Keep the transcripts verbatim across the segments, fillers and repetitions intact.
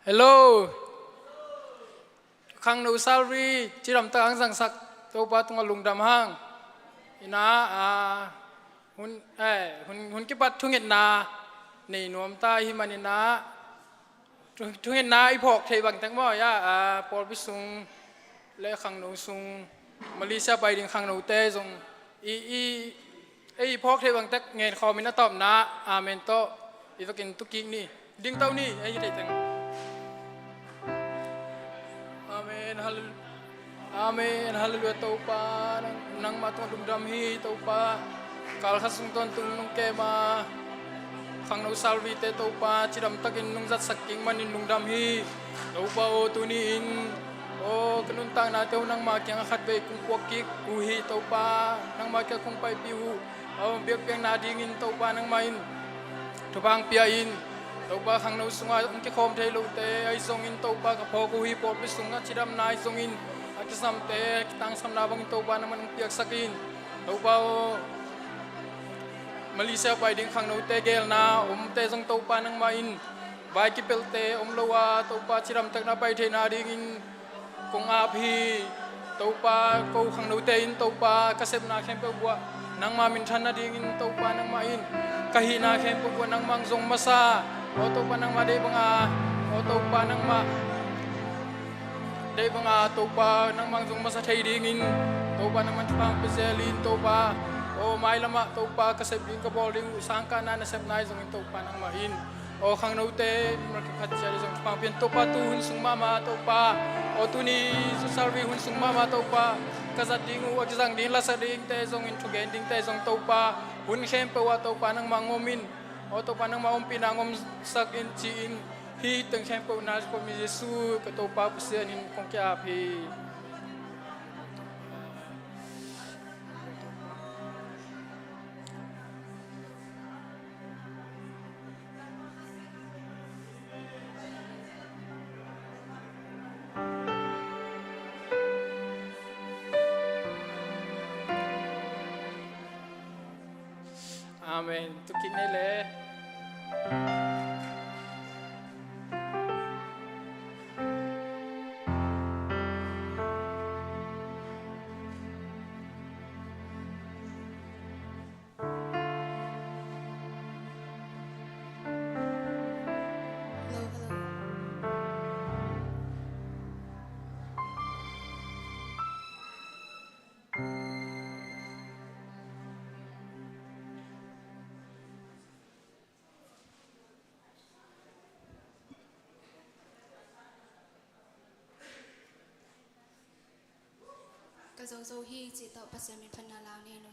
Hello. Khangno salary cidamtak ang zangsak Topa tungah lungdam hang. Ina, ah, hun, eh, hun, hun kipat thungetna nei nuam ta hi man ina. Thu, thungetna i phawk thei bangtek maw, ya, ah, pawlpi sung le khangno sung, Malaysia pai ding khangnote zong i, i, ei i phawk thei bangtek ngen khawmin a tawpna, amen tawh i vekin tukik ni. Dingto ni, ei hi thei teng. Amen. Hallel-, amen. Hallelujah, Topa. Nang, nangmah tungah lungdam hi, Topa. Kalkhat sung tawntung nong kem a, khangno salary-te Topa cidamtakin nong zatsak kik manin lungdam hi. Topa aw, tuni-in aw, ka nuntaknate uh nangmah kiangah khatvei kong puak kik uh hi, Topa. Nangmah kiangah kong paipih uh, aw, biakpiakna dingin Topa nangmah in thupha pia in. Topa, khangno sungah hong kikhawm thei lote ahi zongin Topa ka phawk uh hi, pawlpi sungah cidamna ahi zongin a kisamte kitangsamna bangin Topa nangmah in hong piaksak in. Topa aw, Malaysia pai ding khangnote geelna omte zong Topa nangmah in vai kipelte om lo a, Topa cidamtakna pai theihna dingin kong ap hi. Topa, ko khangnote in Topa ka sepna khempeuh buah nangmah minthan nadingin Topa nangmah in ka hihna khempeuh buah nangmah zong masa. Aw Topa, nangmah deih banga, aw Topa, nangmah deih banga Topa nangmah zong masa thei dingin Topa nangmah thupha pia zel in Topa. Aw mailamah Topa ka sep ding ka bawl ding uh sangkahna nasepna ahi zongin Topa nangmah in aw khangnote mimal khat ciat ahi zong thupha pia in Topa, tu hun sung mahmah Topa, aw tuni salary hun sung mahmah Topa, ka zat ding uh, a kizang ding, lasak dingte zongin, thugen dingte zong Topa, hun khempeuh ah Topa nangmah ngom in, aw Topa nangmah ompihna ngomsak in ci-in, hih teng khempeuh na Jesu ka Topa Pasian in kong ki-ap hi. Amen. Tukik nei le. Ka zozo hi cih tawh Pasian min phatna la ni lo.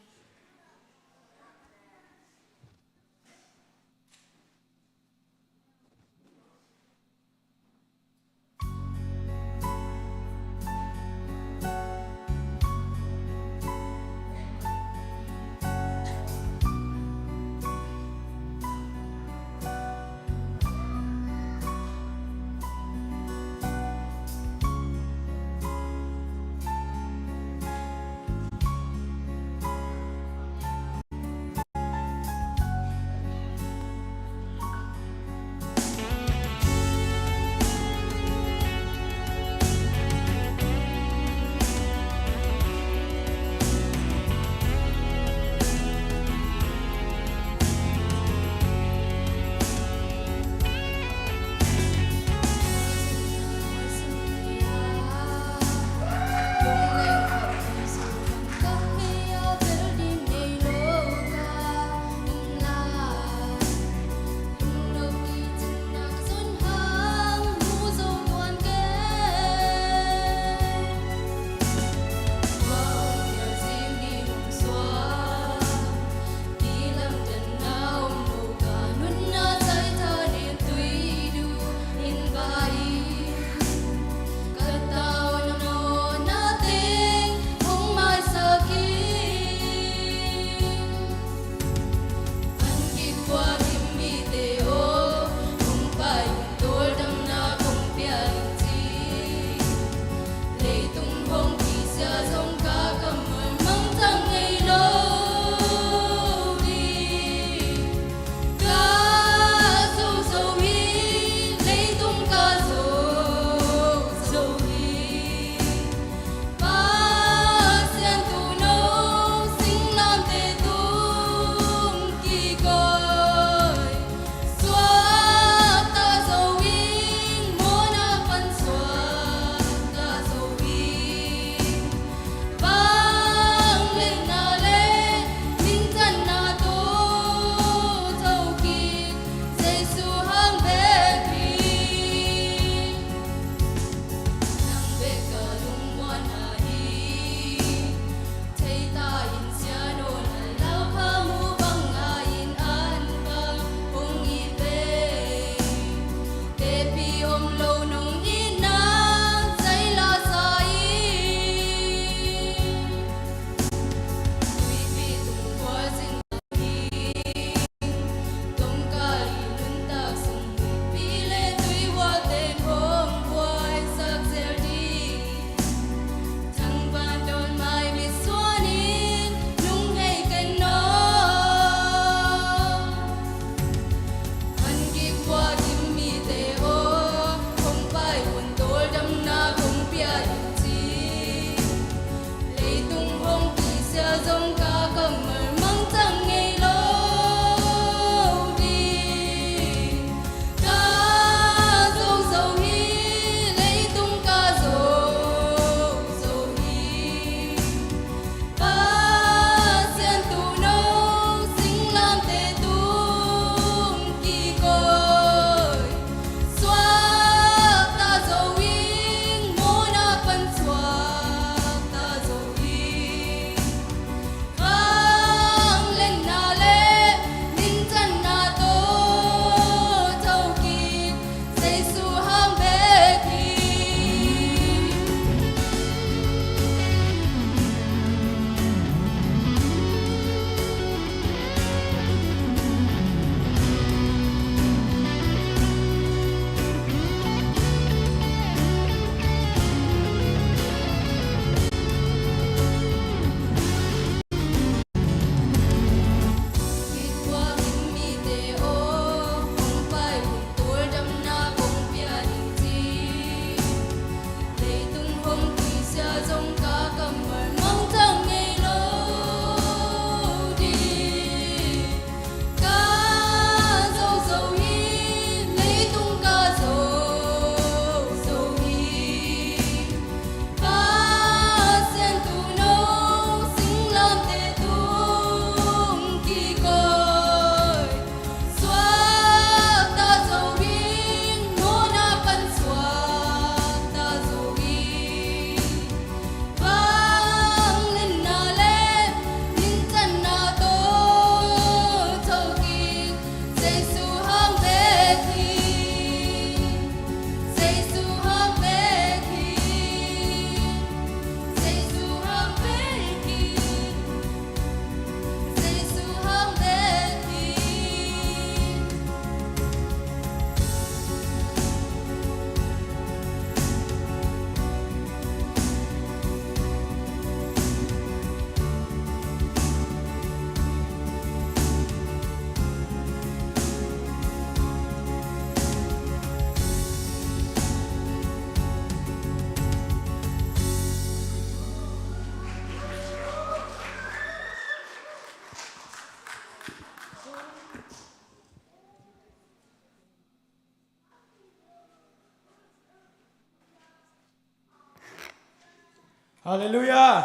Halleluiah.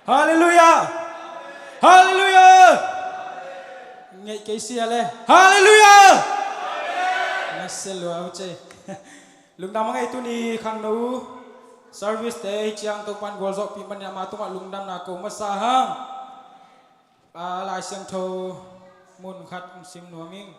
Halleluiah. Halleluiah. Ngeih kei sia le. Halleluiah. Nasia lua uh ce. Lungdam a ngei tuni khangno service te hi ciang Topan gualzawhpih manin ama tungah lungdamna ko masa hang. A Lai Siangtho mun khat sim nuam ing.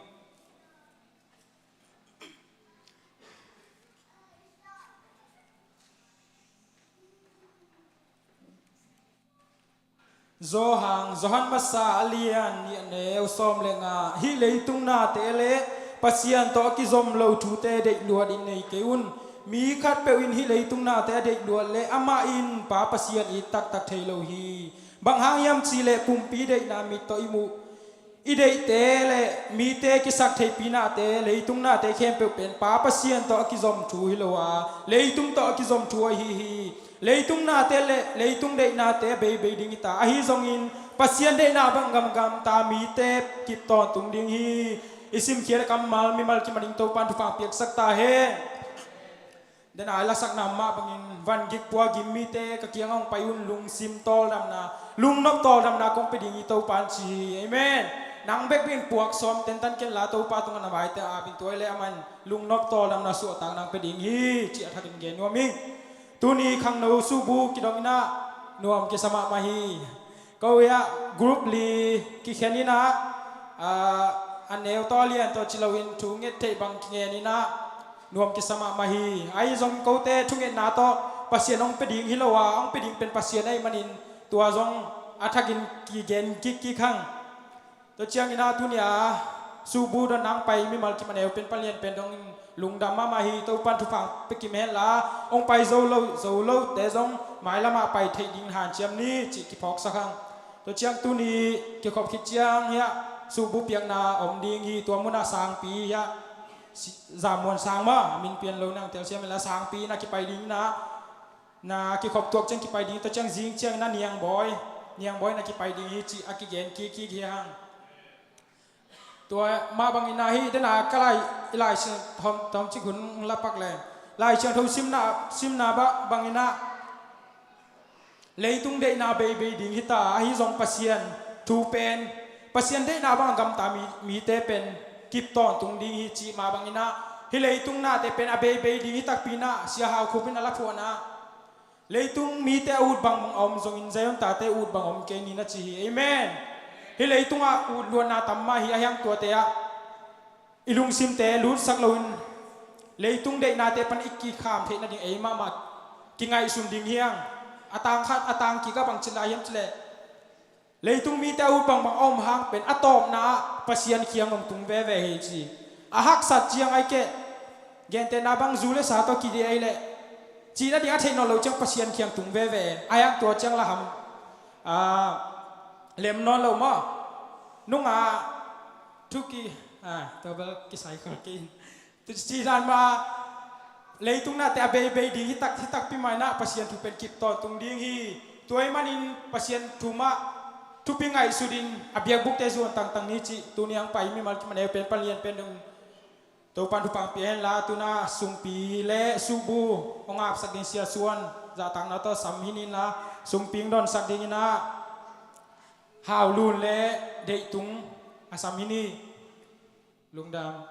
Johan, Johan masa a lian nih a neu sawm le nga. Hih leitung nate le Pasian tawh a kizom lo thute deih luat in nei kei un. Mi khatpeuh in hih leitung nate a deih luat le amah in Pa Pasian it taktak thei lo hi. Bang hang hiam cih leh pumpi deihna mit tawh i muh i deihte le mite kisak theihpih nate, leitung nate khempeuh pen Pa Pasian tawh a kizom thu hi lo a, leitung tawh a kizom thu ahi hi. Leitung nate le leitung deihnate a beibei ding hi ta, ahi zongin Pasian deihna bang gamgam ta, mite kip tawntung ding hi. I simkhiat a kammal mimal kim a ding Topan thupha piaksak ta hen. Dena i lasakna mah bangin van gik pua gim mite ka kiang hong pai un, lungsim tawldamna, lungnop tawldamna kong pia ding hi Topan ci hi. Amen. Nang bek bek in puak sawm tentan ken la Topa tungah na vaite a ap in, tua hi leh aman lungnop tawldamna suahtak nang pia ding hi ci a thakin gen nuam ing. Tuni khangno subu kidong in ah nuam kisa mahmah hi. Ko hiah group li kikhen in ah, ah, a neu tawh a lian tawh ci loin thu nget theih bang kingen in ah nuam kisa mahmah hi. Ahi zong kote thungetna tawh Pasian hong pia ding hi lo a, hong pia ding pen Pasian ahih manin tua zong a thakin kigen kikkik hang. Tua ciangin ah tuni a subu dong nang pai mimal kim a neu pen pan lian pen dongin lungdam mahmah hi. Topan thupha pia kim hen la, hong pai zo lo, zo lote zong mailamah pai theih dingin hanciam ni cih kiphawksak hang. Tua ciang tuni kikhop khit ciang hiah subu piakna om ding hi. Tua munah sangpi hiah si-, Zamuan sang mah, a min pian lo nang telsiam hen la, sangpi na kipai ding in ah, na kikhop tuak ciang kipai ding, tua ciang zing ciangin ah Niangbawi, Niangbawi na kipai ding hi cih a kigen kikkik hi hang. Tua mah bangin ah hih dena ka lai, i Lai Siang, thawm, thawm cik hun la pak le. Lai Siangtho simna, simna bah bangin ah leitung deihna beibei ding hi ta, ahi zong Pasian thu pen, Pasian deihna bang a gamta mi, mite pen kip tawntung ding hi cih mah bangin ah, hih leitung nate pen a beibei ding hi takpi in ah, Sia Hau Khup in a la phuahna ah, leitung mite a ut bangbang a om zongin Zion tate ut bang om kei ni na ci hi. Amen. Hih leitungah ut luatna tam mah hi, a hiang tuate ah i lungsimte lutsak loin leitung deihnate pan i kikham theih nading ei mahmah kingaihsun ding hi hang. A tang khat, a tang kik ah bang ci lai hiam cih leh, leitung mite a ut bangbang a om hang pen a tawpna ah Pasian kiang hong tung veve hi ci. A haksat ciang ai keh, gentehna bang zu le sa tawh kidei ai leh, cih nading a theih nawn loh ciang Pasian kiang tung veve. A hiang tua ciang la ham, ah, lem nawn lo maw? Nungah thuki, ah, tua bel kisai khol kei in. Tuci dan mah leitung nate a beibei ding hi tak, hi takpi mah in ah Pasian thu pen kip tawntung ding hi. Tua ahih manin Pasian thu mah thupi ngaihsut in a biakbukte zuan tangtang ni cih tuni hong pai mimal kim a neu pen pan lian pen dong Topan thupha pia hen la, tuna sungpi le subu hong apsak ding Sia Suan zahtakna tawh sam hi ni in la, sungpi hong donsak ding in ah Hau Lun le Deih Tung a sam hi ni. Lungdam.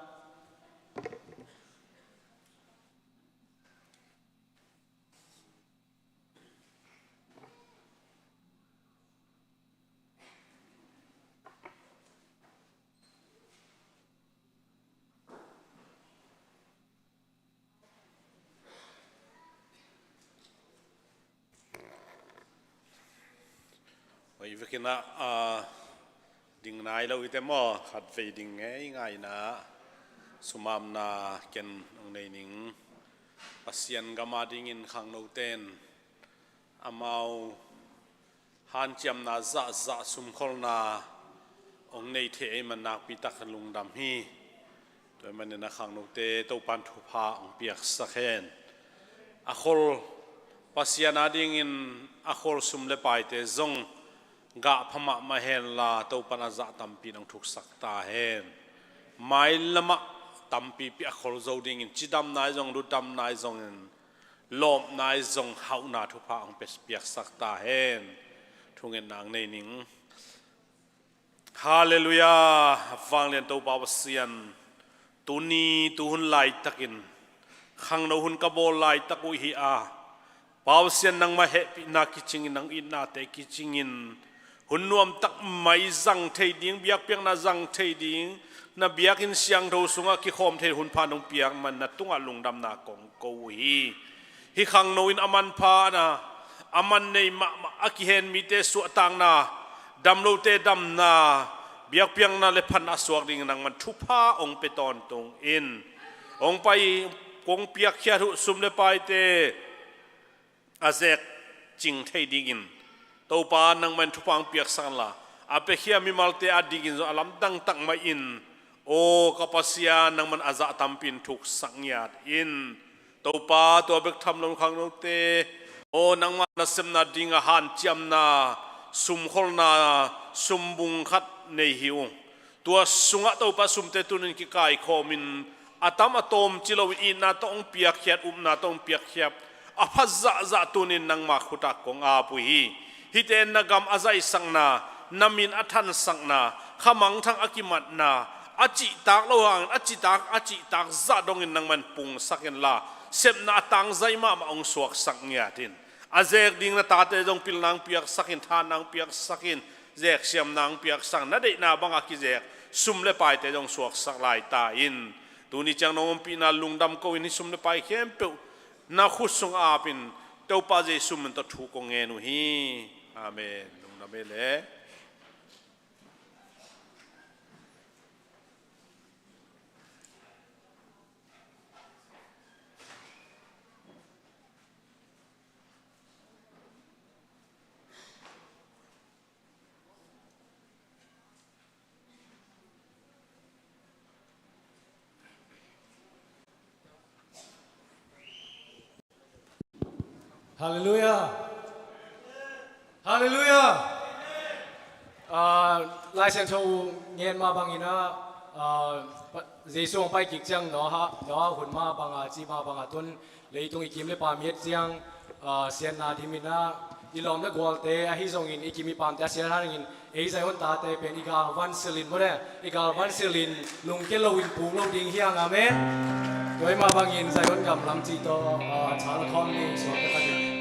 Hoih vekin ah, ah, ding nai lo i te maw, khat vei ding ngei ngai in ah, sumamna ken hong nei ning. Pasian gam a dingin khangnote in amau hanciamna zahzah sumkholna hong nei thei ahih man nakpi tak lungdam hi. Tua ahih manin a khangnote Topan thupha hong piaksak hen. A khol Pasian a dingin a khol sum le paite zong gah pha mahmah hen la, Topan a zah tampi in hong thuksak ta hen. Mailamah tampipi a khol zo dingin cidam nai zong, lutdam nai zongin lawpna i zong hauhna thupha hong pe piaksak ta hen. Thungetna hong nei ning. Halleluiah. Vanglian Topa Pasian, tuni tuhun laitakin khangno hun ka bawl laitak uh hi a, Pasian, nangmah hehpihna kicingin, nang itnate kicingin hun nuamtak mai zang thei ding, biakpiakna zang thei ding, na biakinn siangtho sungah kikhawm thei hun pha nong piak man na tungah lungdamna kong ko uh hi. Hih khangno in a manpha na, a man nei mahmah, a kihen mite suahtakna, damlote damna, biakpiakna le phatna a suak dingin nangman thupha hong pe tawntung in. Hong pai, kong piakkhiat uh sum le paite a zek cing thei dingin Topa nangman thupha hong piaksak inla, a piakhia mimalte a dingin zong a lamdang tak mah in, aw ka Pasian, nangman a zah tampi in thuksak ngiat in. Topa, tua bek tham lo khangnote, aw nangma nasepna dingah hanciamna, sumkholna, sumbung khat nei hi uh. Tua sungah Topa sumte tunin kikaikhawmin a tam a tawm ci loin itna tawh hong piakkhiat, upna tawh hong piakkhiat, a pha zahzah tunin nangma khutah kong ap uh hi. Hihte na gam a zaisakna, na min a thansakna, khamangthang a kimatna, a cihtak lo hangin a cihtak, a cihtak zah dongin nangman pungsak inla, sepna a tangzai mahmah hong suaksak ngiat in. A zek ding na tate zong pilna hong piaksak in, thanna hong piaksak in, zeksiamna hong piaksak, na deihna bangah kizek sum le paite zong suaksak lai ta in. Tuni ciang nong ompihna lungdam ko in, hih sum le pai khempeuh na khut sung apin, Topa Jesu min tawh thu kong ngen uh hi. Amen. Lungdam ei le. Halleluiah. Halleluiah. Ah, Lai Siangtho ngen mah bangin ah, ah, pa-, Jesu hong pai kik ciang Noah, Noah hun mah banga, ci mah banga tun leitung i kim le pam i et ciang, ah, siatna dimin ah, i lawm le gualte ahi zongin, i kim i pamte a siat hangin, ei Zion tate pen i galvan silhin maw le, i galvan silhin lungke loin puk lo ding hi hang, amen. Tua ahih mah bangin Zion gam lam cih tawh, ah, thal khawm ding suakta ka ding.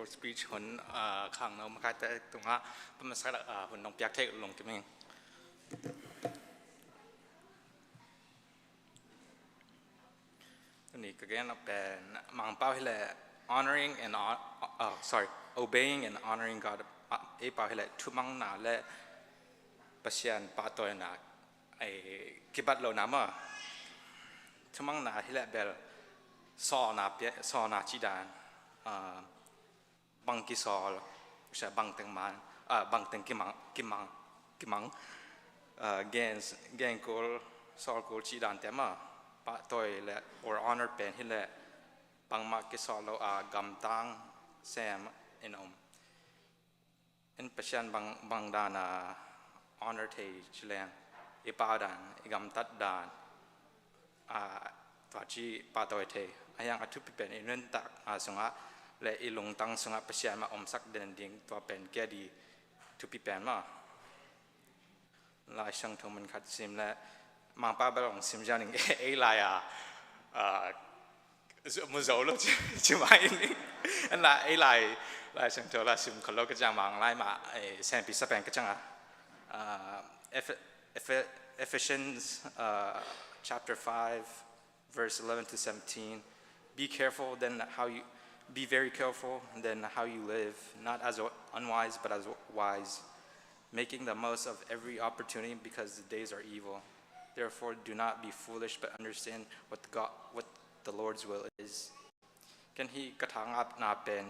speech hun, ah, khangno makaite tungah pamasa, ah, hun nong piak theih lungkim ing. Tuni ka gen pen Mangpau hi le honoring and hon-, oh, sorry, obeying and honoring God. Ah, ei pau hi le thumangna le Pasian pahtawina, ei, kibat lohna maw. Thumangna hi le bel sawlna pia, sawlna cidan, ah, bang kisawl, sia bang teng man, ah, bang teng kimang, kimang, kimang, ah, gen, gen kul, sawl kul cih dante maw, pahtawi le or honor pen hi le bangmah kisawl lo a gamtang sem in om. In Pasian bang, bang dan a honor thei ci leng, i pau dan, i gamtat dan, a, tua ci pahtawi thei. A hiang a thupi pen i nuntak, a, sungah le i lungtang sungah Pasian mah omsak den ding, tua pen kia di thupi pen maw. Lai Siangtho mun khat sim le Mangpau bel hong sim ziau ning ei lai a, a, mu zo lo ci, ci mai ning. An la ei lai, Lai Siangtho la sim khol lo ka ciang Mang lai mah, eh, Sanpi sa pen ka ciang a. Uh, Eph-, Eph-, Ephesians, uh, chapter five, verse eleven to seventeen. Be careful then how you, be very careful then how you live, not as unwise, but as wise, making the most of every opportunity because the days are evil. Therefore, do not be foolish, but understand what the God, what the Lord's will is. Ken hih ka thangapna pen,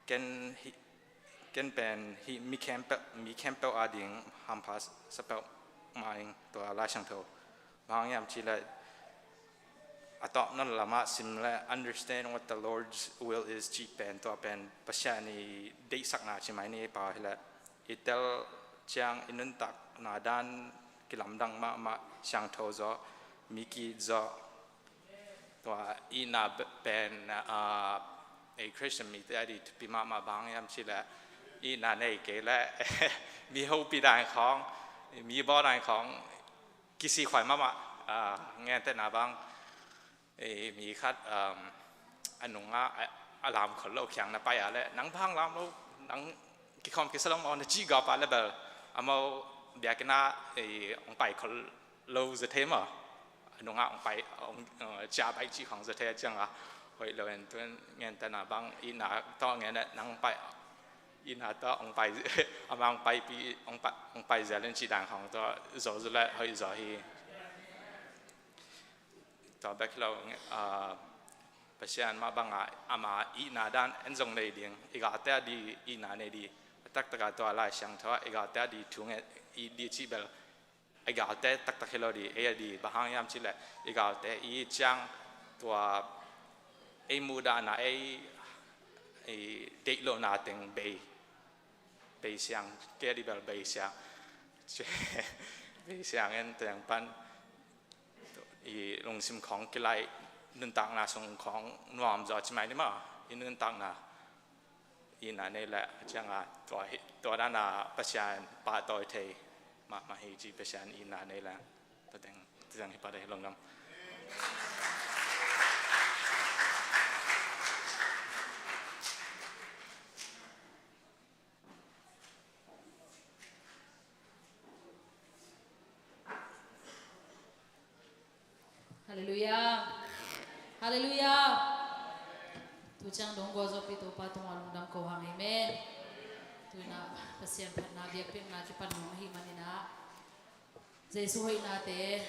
ken hih, ken pen hih mi khempeuh, mi khempeuh ading hampha sa peuhmah ing tua Lai Siangtho. Bang hang hiam cih leh a tawpna lamah sim le understand what the Lord's will is cih pen, tua pen Pasian i deihsakna ci mai ni, pau hi le i tel ciang i nuntakna dan kilamdang mahmah, siangtho zaw, mi ki-it zaw. Tua itna pen, ah, ei Christian mite a di thupi mahmah, bang hang hiam cih leh itna nei kei leh mi hopih dan khawng, mi bawl dan khawng kisikkhuai mahmah, ah, gentehna bang, eh, mi khat, um, a nungah a, a lam khol lo khiang na pai a leh, nang bang lam lo, nang kikhawm kisa lo maw, na cih gawp a leh bel amau biakinn ah, eh, hong pai khol lo zaw thei maw. A nungah hong pai, hong, eh, ciah baih cih khawng zaw thei a ciangah hoih lo in, tu in gentehna bang itna tawh gen leh nang pai, itna tawh hong pai, amah hong paipih, hong pai, hong pai zel in cih dan khawng tawh zo zaw leh hoih zaw hi. Tua bek hi lo, ah, Pasian mah bangah ama itna dan en zong nei ding, i galte a di itna nei di. A taktak a tua Lai Siangtho ah i galte a di thu ngen i di cih bel, i galte taktak hi lo di, ei a di, bang hang hiam cih leh i galte i ciang tua ei muhdahna, ei, ei deih lohna teng bei, bei siang, kei a di bel bei siang. Bei siang en teng pan i lungsim khawng kilaih, nuntakna sung khawng nuam zaw ci mai ni maw. I nuntakna itna nei leh a ciangah tua hi, tua dan a Pasian pahtawi thei mahmah hi ci, Pasian itna nei leh. Tua teng, tua teng hi pah ding hi, lungdam. Halleluiah. Halleluiah. Tu ciang dong gualzawhpih Topa tungah lungdam ko hang, amen. Tu-in ah Pasian phatna biakpiakna kipan nuam ahih manin ah Jesu hoihnate,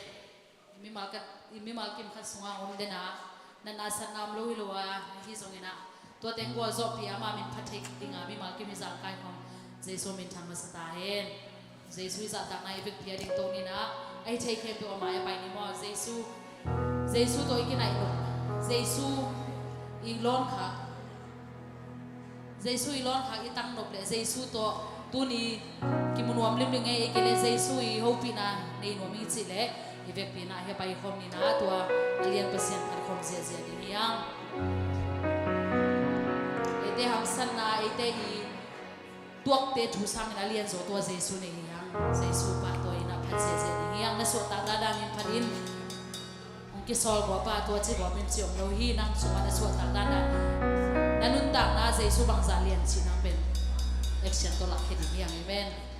i mimal khat, i mimal kim khat sungah om den a, natna satna om lo hi lo a, ahi zongin ah tua teng gualzawhpih, ama min phat theih dingin mimal kim i zangkai khawng Jesu minthang masa ta hen. Jesu i zahtakna i vekpi a ding to ni in ah, a hi thei khempeuh a mai-ah pai ni maw. Jesu, Jesu tawh i kinaih nop, Jesu i lawn khak, Jesu i lawn khak i tang nop leh Jesu tawh tuni kimu nuam limlim ngei, ei kei leh Jesu i hopihna nei nuam i cih leh i vekpi in ah hia pai khawm ni in ah, tua a lian Pasian phat khawm ziahziah ding hi hang. Eite hamsatna, eite i tuakte thu sangin a lianzaw tua Jesu nei hi hang. Jesu pahtawi in ah phat ziahziah ding hi hang. Na suahtak dahdah in phat in. Hong Sawl guapa tua ci guapin ci om lo hi. Nang sungah na suahtak dandan, na nuntakna Jesu bangzah lian cih nang pen action tawh lakkhia ding hi hang. Amen.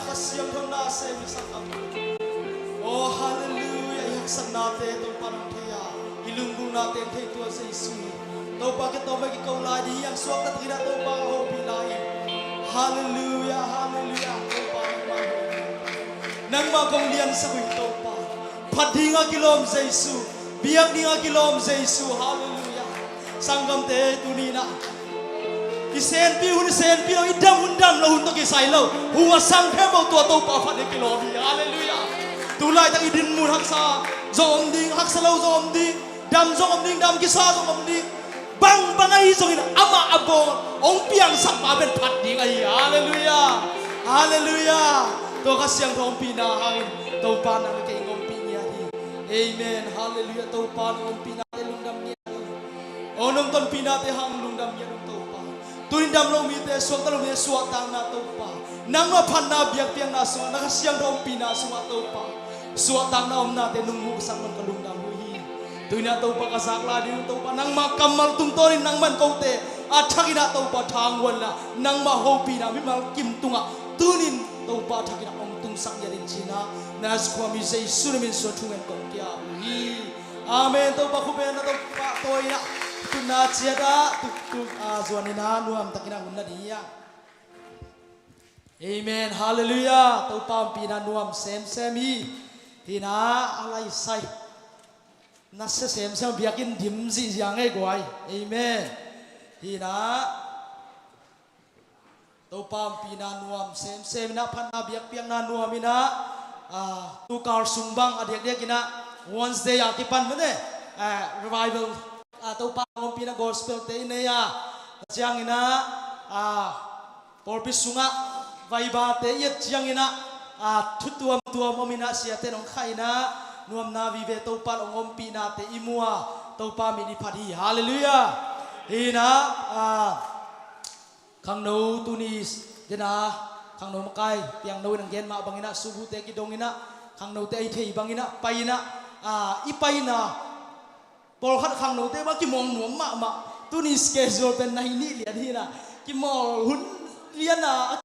Kha Siangtho na sem i sak a. Oh, halleluiah. I haksatnate Topa nang thei a, i lunggulhnate thei tua Jesu hi. Topa, kei tawh mah kiko lai ding hi hang, suakta takin ah Topa hopih lai hi. Halleluiah, halleluiah. Topa nangmah, nangmah kong liansak uh hi Topa. Phat ding a kilawm Jesu, biak ding a kilawm Jesu. Halleluiah. Sanggamte, tuni in ah i senpi hun i senpi lo, i dam hun dam lo hun tawh kisai lo, hun a sang khempeuh tua Topa phat ding kilawm hi. Halleluiah. Tu laitak i dinmun haksa zong om ding, haksa lo zong om ding, dam zong om ding, dam kisa zong om ding. Bangbang ahi zongin amah a bawl hong piangsak mah pen phat ding ahi. Halleluiah. Halleluiah. Tua Kha Siangtho ompihna hangin Topa nang le kei hong ompih ngiat hi. Amen. Halleluiah. Topa nang ompihnate lungdam ngiat hi. Oh, nong tonpihnate hang lungdam ngiat ung Topa. Tunin dam lo mite, suakta lo mite suahtakna Topa, nangmah phatna biakpiakna sungah, na Kha Siangtho ompihna sungah Topa, suahtakna omnate nong muhsak man ka lungdam uh hi. Tuinah Topa ka zak lai ding uh Topa, nangmah kammal tungtawnin nangman kote a thakinah Topa thanghuanna, nangmah hopihna mimal kim tungah tunin Topa thakinah hong tungsak ngiat in cinah, Nazareth khuami Jesu na min suang thungen kong kia uh hi. Amen. Topa khut beng na Topa tawi inah, tutna ciatah tuktuk a zuan inah nuamtakinah hun na ding hi a. Amen. Halleluiah. Topa ompihna nuam semsem hi. Hinah a laisai nasia semsem, biakinn dim zihziang ei guai. Amen. Hinah Topa ompihna nuam semsem inah, phatna biakpiakna nuam inah, ah, tukal sung bang a diakdiak inah Wednesday a kipan mate, ah, revival, ah, Topa ompihna gospel te i nei a, ciang inah, ah, pawlpi sungah vaibate i et ciang inah, ah, thu tuamtuam om inah, siate in hong khaih inah, nuamna vive Topa hong ompihnate i mu a, Topa min i phat hi. Halleluiah. Hinah, ah, khangno tuni dena, khangno makai piangno in hong gen mah bang inah, suhbute kidong inah, khangnote a i thei bang inah pai inah, ah, i paina pawlkhat khangnote mah kimawl nuam mahmah. Tuni schedule pen nai nih lian hinah, kimawl hun lian a,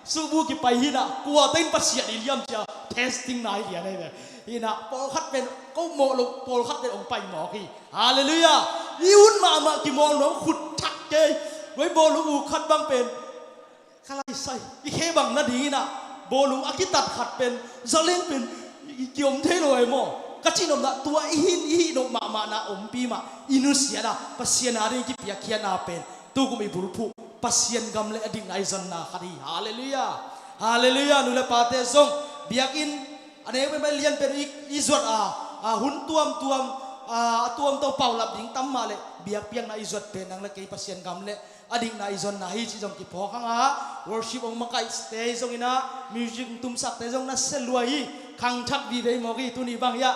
suhbu kipai hinah, kuate in Pasian i liam cia testing nai lian ahi ve. Hinah pawlkhat pen ko mawh lo, pawlkhat pen hong pai mawk hi. Halleluiah. I hun mahmah kimawl nuam, khut thak kei. Wei bawlung uh khat bang pen ka laisai i khe bang nading inah, bawlung a kitat khat pen, zaleng pen i kiom thei lo ai maw? Ka cih nopna tua i hin i hih nop mahmahna ompi mah i nusiat a, Pasian a ding i kipiakkhiatna pen tukum i bulphuh Pasian gam le a dikna i zonna khat hi. Halleluiah. Halleluiah. Nu le pate zong biakinn a neu pen pai lian pen i, i zuat a, a hun tuamtuam, a, a tuamtuam paulap ding tam mah le biakpiakna i zuat pen nang le kei Pasian gam le a dikna i zonna hi cih zong kiphawk hang a, worship hong makaihte zong inah, music hong tumsakte zong nasia lua hi. Khangthak vive mawk hi. Tuni bang hiah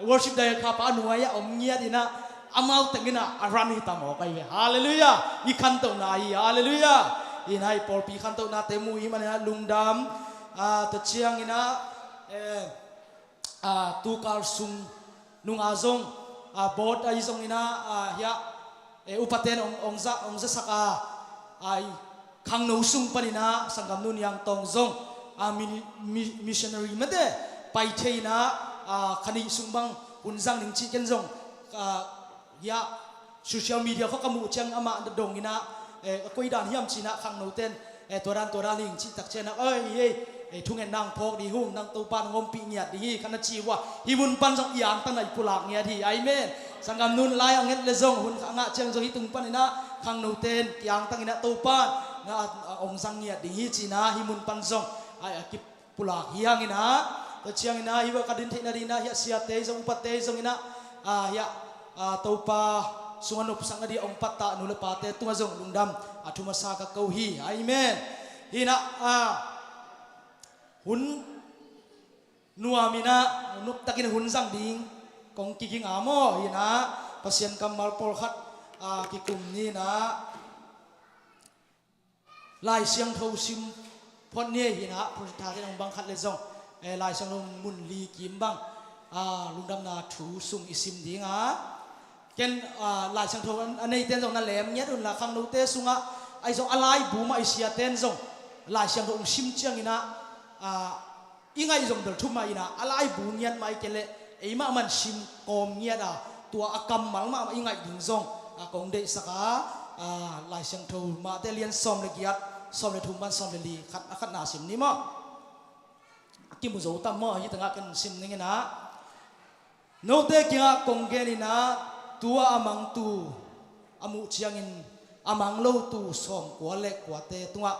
worship director pa a nuai ah om ngiat inah, amau teng inah a run hi ta mawk ahi ve. Halleluiah. I khantohna hi. Halleluiah. Inah i pawlpi khantohnate mu i hih man inah lungdam. Ah, tua ciang inah, eh, ah, tukal sung nunga zong, ah, board ahi zong inah, ah, hiah, eh, upaten ong, ong za, ong zasak a, ah, i khangno sung pan inah sanggam Nu Niang Tawng zong, ah, mi, mi, missionary mate pai thei inah, ah, kha nih sung bang hun zang ning cih ken zong, ah, hiah social media khawng ka muh ciang amah dong inah, eh, a koi dan hiam ci inah khangnoten, eh, tua dan tua dan hi ing cih tak ciang inah, oi, ei, eh, thungetna hong phawk ding hi, nang Topa nang ompih ngiat ding hi, ka na ci uh a, hih mun pan zong i angtang na i pulak ngiat hi. Amen. Sanggam Nu in lai a nget le zong hun a ngah ciang zong hih tung pan inah khangnoten kiangtang inah Topa na, a, a, hong zang ngiat ding hi ci inah hih mun pan zong, ai, a kip pulak hi hang inah, tua ciang inah hih bang ka din theihna ding inah hiah siate zong upate zong inah, ah, hiah, ah, Topa sungah nopsakna ding a hong pattah nu le pate tungah zong lungdam a thu masa ka ko hi. Amen. Hinah, ah, hun nuam inah noptakin hun zang ding kong kiging a maw? Hinah Pasian kammal pawlkhat, ah, kikum ni inah. Lai Siangtho sim phot ni ei hinah, project thate nong bang khat le zong, eh, Lai Siangtho mun li kim bang, ah, lungdamna thu sung i sim ding a. Ken, ah, Lai Siangtho a neiten zong na lem ngiat unla, khangnote sungah ahi zong a laibu mah i siaten zong Lai Siangtho hong sim ciang inah, a, i ngaih zong bel thumah inah a laibu ngiat mah i ke leh eimah man sim kawm ngiat a, tua a kammal mahmah i ngaih ding zong a kong deihsak a, a, Lai Siangtho Mate lian sawm le giat, sawm le thum pan sawm le li khat a khatna sim ni maw. A kimu zo tam maw, hi tangah kan sim ning inah. Note kiangah kong gen inah, tua a mangtu a muh ciangin a mang lotu sawmkua le kuate tungah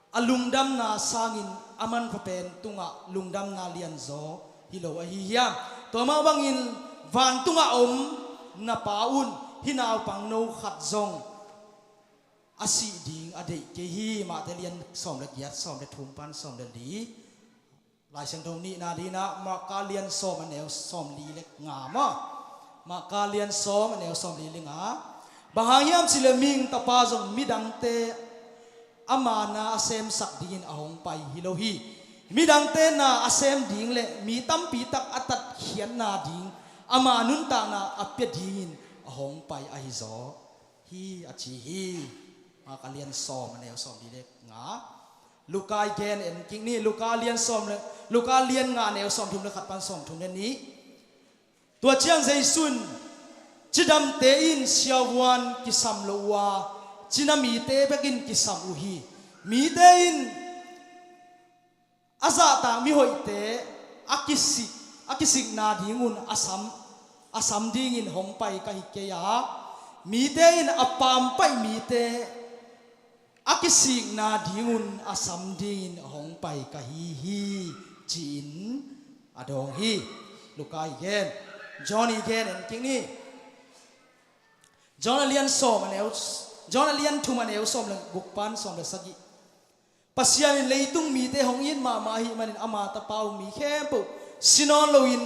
a lungdamna sangin a manpha pen tungah lungdamna lianzaw hi lo ahi hiam? Tua mah bangin vantungah om na Pa un hih naupang no khat zong a sih ding a deih kei hi. Mate lian sawm le giat, sawm le thum pan sawm le li. Lai Siangtho nihna dinah Marka lian sawm a neu sawm li le nga maw. Marka lian sawm a neu sawm li le nga. Bang hang hiam cih leh mihing Tapa zong midangte ama na a semsak dingin a hong pai hi lo hi. Midangte na a sem ding le mi tampi tak a tatkhiatna ding ama nuntakna a pia dingin a hong pai ahi zaw hi, a ci hi. Marka lian sawm a neu sawm li le nga. Luka i gen en kik ni. Luka lian sawm le, Luka lian nga a neu sawm thum le khat pan sawm thum le nih. Tua ciang Jesu in, cidamte in siavuan kisam lo uh a, cina mite bekin kisam uh hi. Mite in a zahtak mihoihte a kisik, a kisikna dingun a sam, a sam dingin hong pai ka hi kei a, mite in a pampaih mite a kisikna dingun a sam dingin hong pai ka hi hi, ci-in a dawng hi. Luka i gen. John i gen en kik ni. John a lian sawm a neu, John a lian thum a neu sawm le guk pan sawm le sagih. Pasian in leitung mite hong it mahmah ahih manin ama tapa uh mi khempeuh si nawn loin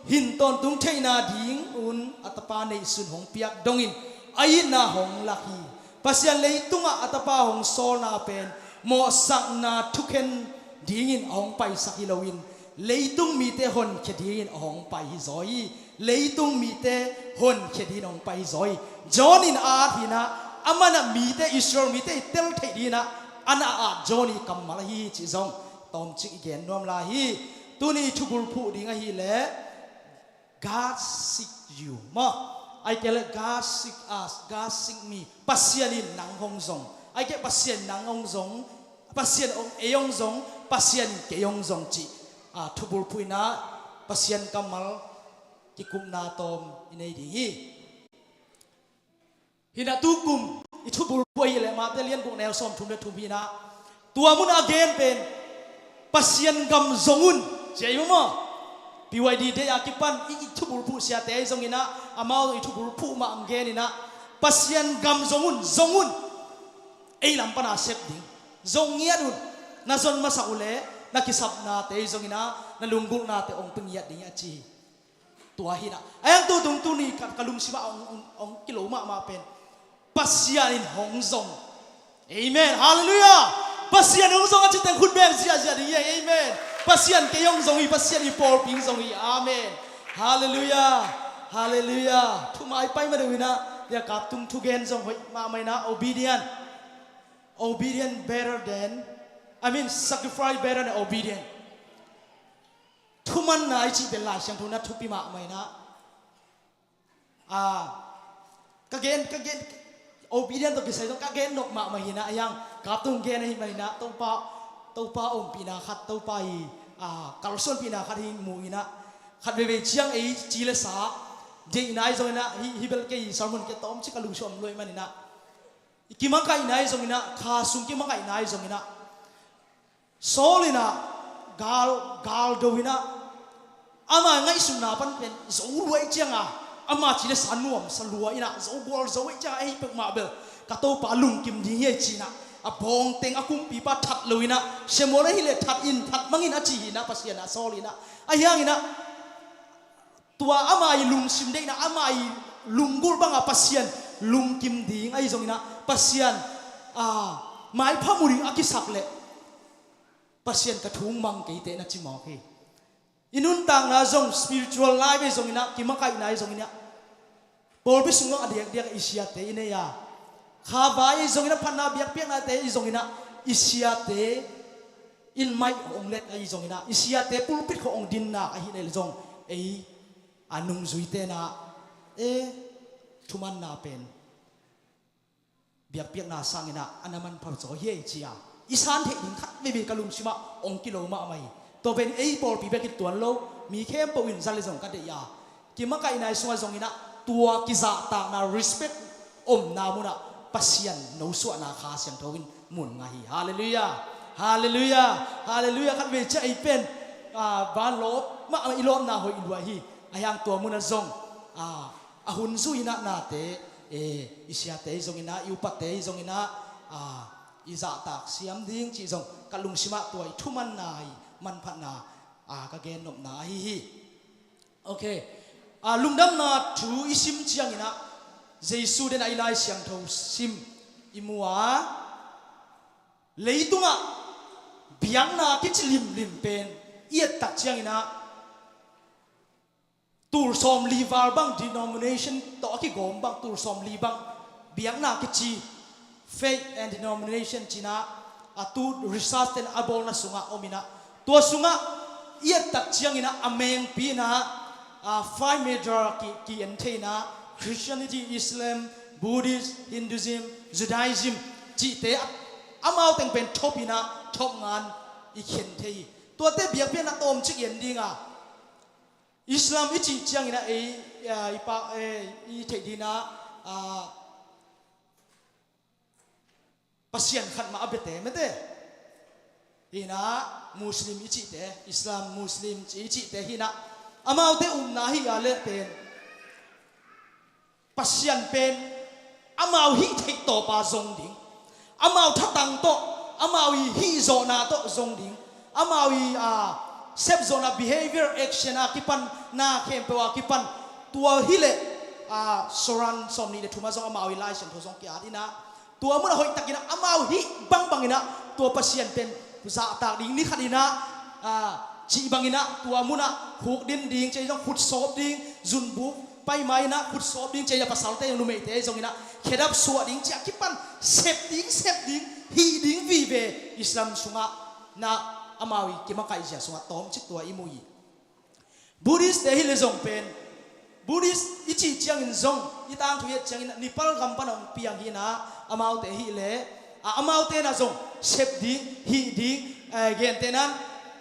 hin tawntung theihna dingun a tapa neihsun hong piak dongin a itna hong lak hi. Pasian leitungah a tapa hong sawlna pen mawhsakna thukhen dingin a hong paisak hi loin leitung mite honkhia dingin a hong pai hi zaw hi. Leitung mite honkhia dingin a hong pai hi zaw hi. John in a at hinah, amanah mite, Israel mite i tel theih dinginah a na at John i kammal ahi hi cih zong tawmcik i gen nuam lai hi. Tuni i thubulphuh ding ahileh God seek you maw, ahih kei leh God seek us, God seek me. Pasian in nang hong zong, ahih kei leh Pasian in nang hong zong, Pasian in ei hong zong, Pasian in kei hong zong cih, a, thubulphuh inah Pasian kammal kikupna tawm i nei ding hi. Hinah tukum i thubulphuh ahileh Mate lian guk neu sawm thum le thum hinah, tua mun a gen pen Pasian gam zong un, ci ahi uh maw? P Y D day a kipan i, i thubulphuh siate ahi zonginah, amau zong i thubulphuh mah ang geninah, Pasian gam zong un, zong un. Ei lam pana sep ding zong ngiat un. Na zon masak uhleh na kisapnate ahi zonginah, na lunggulhnate hong pia ngiat ding hi a ci hi. Tua hinah a hiang tu tung tuni ka, ka lungsimah hong, hong, hong kilo mahmah pen Pasian in hong zong. Amen. Halleluiah. Pasian hong zong a citeng khut beng ziahziah ding hi. Amen. Pasian kei hong zong hi, Pasian i pawlpi hong zong hi. Amen. Halleluiah. Halleluiah. Thumai pai ma deuh inah, lia kap tung thugen zong hoih mahmah inah, obedient. Obedient better than, I mean, sacrifice better than obedient. Thumanna i cih pen Lai Siangtho na thupi mahmah inah. A, ka gen, ka gen, obedient tawh kisai zong ka gen nop mahmah hinah, a hiang kap tung gen ahih maninah, Topa, Topa ompihna khat, Topa i, a, kalsuanpihna khat hi mu inah, khat veivei ciang ei ci le sa deihna ahi zonginah, hi, hi bel kei sermon kei tawmcik ka lungsim om lua ahih maninah, i kimakaihna ahi zonginah, kha sung kimakaihna ahi zonginah, Saul inah gal, gal do inah, ama ngaihsutna pan pen zo lua ih cianga, ama ci le sa nuamsa lua inah, zo gual zo ih cianga, ei peuhmah bel ka Topa lungkim ding hi ei cinah, a bawngteng a kumpipa that lo inah, Samuel ahileh that in, that mangin a ci hinah, Pasian ah Saul inah, a hianginah, tua ama i lungsim deihna, ama i lunggulh banga Pasian lungkim ding ahi zonginah, Pasian, a, maipha mu ding a kisak leh Pasian ka thu mang keiteh na ci mawk hi. I nuntakna zong spiritual life ahi zonginah, kimakaihna ahi zonginah, pawlpi sung zong a diakdiak i siate i nei a, kha vai ahi zonginah, phatna biakpiaknate ahi zonginah i siate in maih hong let ahi zongin ah, i siate pulpit khawng hong dinna ahi leh zong, ei a nungzuite in ah, e, thumanna pen biakpiakna sangin ah a na manpha zaw hi ei ci-a i san theih ding khat veve ka lungsimah hong kilo mahmah hi. Tua pen ei pawlpi bek hi tuan lo, mi khempeuh in za le zong ka deih a, kimakaihna i sungah zongin ah tua kizahtakna, respect omna munah Pasian nosuahna Kha Siangtho in mun ngah hi. Halleluiah. Halleluiah. Halleluiah. Khat vei ciah ei pen, ah, van lawp mah i lawpna hoih lua hi. A hiang tua munah zong, ah, a hun zui in ah nate, e, i siate hi zongin ah, i upate hi zongin ah, ah, i zahtak siam ding cih zong ka lungsimah tua i thumanna, i manphatna, ah, ka gennopna ahi hi. Ok. Ah, lungdamna thu i sim ciangin ah Jesu den a i Lai Siangtho sim i mu a, leitungah biakna kici limlim pen i et tak ciangin ah tul sawmli val bang, denomination tawh a kigawm bang tul sawmli bang biakna kici, faith and denomination ci-in ah, a tu research ten a bawlna sungah om in ah, tua sungah i et tak ciangin ah a mengpi in ah, a, five major ki, ki en thei in ah, Christianity, Islam, Buddhist, Hinduism, Judaism cihte a, amau teng pen thop in ah, thop ngan i khen thei hi. Tuate biakpiakna tawmcik i en ding a, Islam i cih ciangin ah ei, a, i pa, e, i theih ding in ah, a, Pasian khat mah a biate mate. Hi in ah Muslim i cihte, Islam, Muslim ci, i cihte hi in ah, amaute upna hi a leh pen Pasian pen amau hih theih tawpa zong ding, amau thatang tawh, amau i hih zawhna tawh zong ding, amau i, a, sep zawhna, behavior, action a kipan, na khempeuh a kipan, tua hi leh, a, Soran sawmnih le thum ah zong amau i Lai Siangtho zong ki-at in ah, tua munah hoihtakin ah amau hih bangbang in ah tua Pasian pen zahtak ding, ni khat in ah, a, cih bangin ah tua munah khukdin ding, ci-a zong khutsawp ding, zunbuk paima in ah khutsawp ding, ci-a pasalte zong, numeite zongin ah khedap suah ding, ci-a kipan sep ding, sep ding, hih ding vive Islam sungah na amau i kimakaih zia sungah tawmcik tua i mu hi. Buddhist te hi leh zong pen, Buddhist i cih ciangin zong, i tangthu i et ciangin Nepal gam pan hong piang hi in ah, amaute hi leh, a, amaute in ah zong sep ding, hih ding, e, gentehna in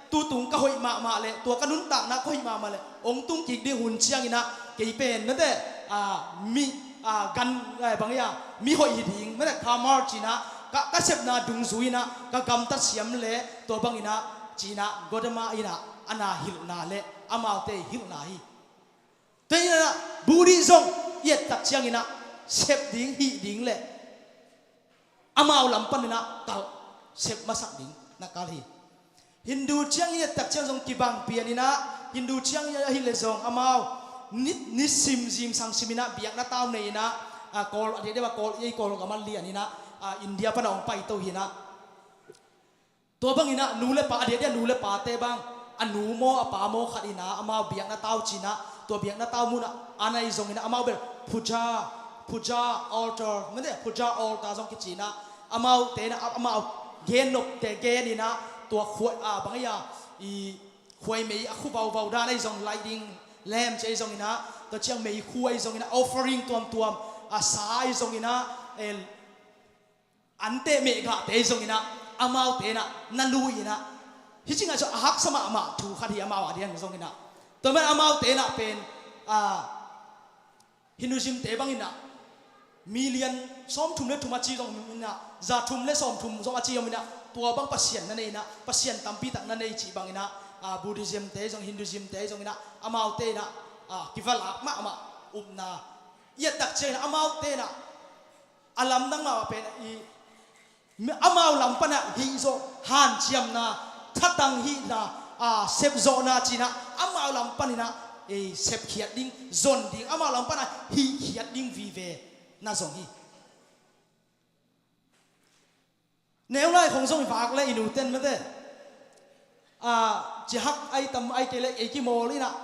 tutung ka hoih mahmah leh, tua ka nuntakna ka hoih mahmah leh, hong tung kik ding hun ciangin ah kei pen mate, a, mi, a, gan, e, bang hi a, mi hoih hi ding mate, karma ci-in ah ka, ka sepna dungzui in ah ka gamtat siam leh, tua bangin ah ci-in ah Gautama in ah a na hilhna leh amaute hilhna hi. Tua hi in ah Buddhist zong i et tak ciangin ah sep ding, hih ding leh amau lam panin ah kal, sep masak ding na kal hi. Hindu ciang i et tak ciang zong kibang pian in ah, Hindu ciang i ahih leh zong amau ni, nisim zimsang sim in ah biakna tau nei in ah, a, Kawl, a diakdiak a Kawl, ei Kawlgam ah lian in ah, a, India pan ah hong paito hi in ah. Tua bangin ah nu le pa, a diakdiak nu le pate bang, a nu maw, a pa maw khat in ah amau biakna tau ci-in ah, tua biakna tau munah a na hi zongin ah amau bel puja, puja altar, mate, puja altar zong kici in ah, amaute in ah, amau gennopte gen in ah, tua khuai, a, bang hi a, i khuaimei a khu vauvau dan ahi zong, lighting lamp ci ahi zongin ah, tua ciang meikhu ahi zongin ah, offering tuamtuam, a, sa ahi zongin ah, e, anteh mehgahte ahi zongin ah, amaute in ah na lui in ah, hih ci-in ah zong a haksa mahmah thu khat hi amau a diang zongin ah. Tua man amaute in ah pen, a, Hinduism te bangin ah million sawmthum le thum a ci zong om in ah, za thum le sawmthum zong a ci om in ah, tua bang pasian na nei in ah, pasian tampi tak na nei cih bangin ah, a, Buddhism te zong, Hinduism te zongin ah, amaute in ah, a, kivalak mahmah upna i et tak ciangin ah, amaute in ah a lamdang mahmah pen i, amau lam pan ah hih zawh hanciamna, thatang hihna, a, sepzawhna ci-in ah, amau lam panin ah, e, sepkhiat ding, zon ding, amau lam pan ah hihkhiat ding vive na zong hi. Neu lai khong zong i vak le i nuten mate, a, cihak ai tam ai kei le ei kimawl in ah,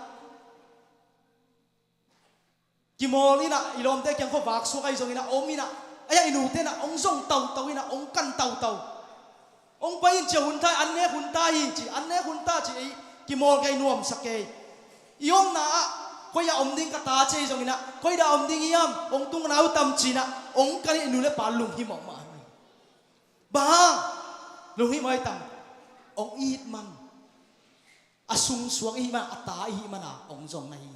kimawl in ah, i lawmte kiang khuavak suak ahi zongin ah om in ah, a, i nute in ah hong zong tautau in ah, hong kan tautau. Hong pai in ci a hun ta hi, an nek hun ta hi ci, an nek hun ta ci, ei kimawl kei, nuamsa kei. I omna ah koi ah om ding ka ta ci ei zongin ah, koi dah om ding hiam, hong tungna uh tam ci-in ah, hong kan in, nu le pa lunghimawh mahmah hi. Bang hang lunghimawh hi tam? Hong it man, a sungsuang i hih man, a ta i hih man a hong zong na hi.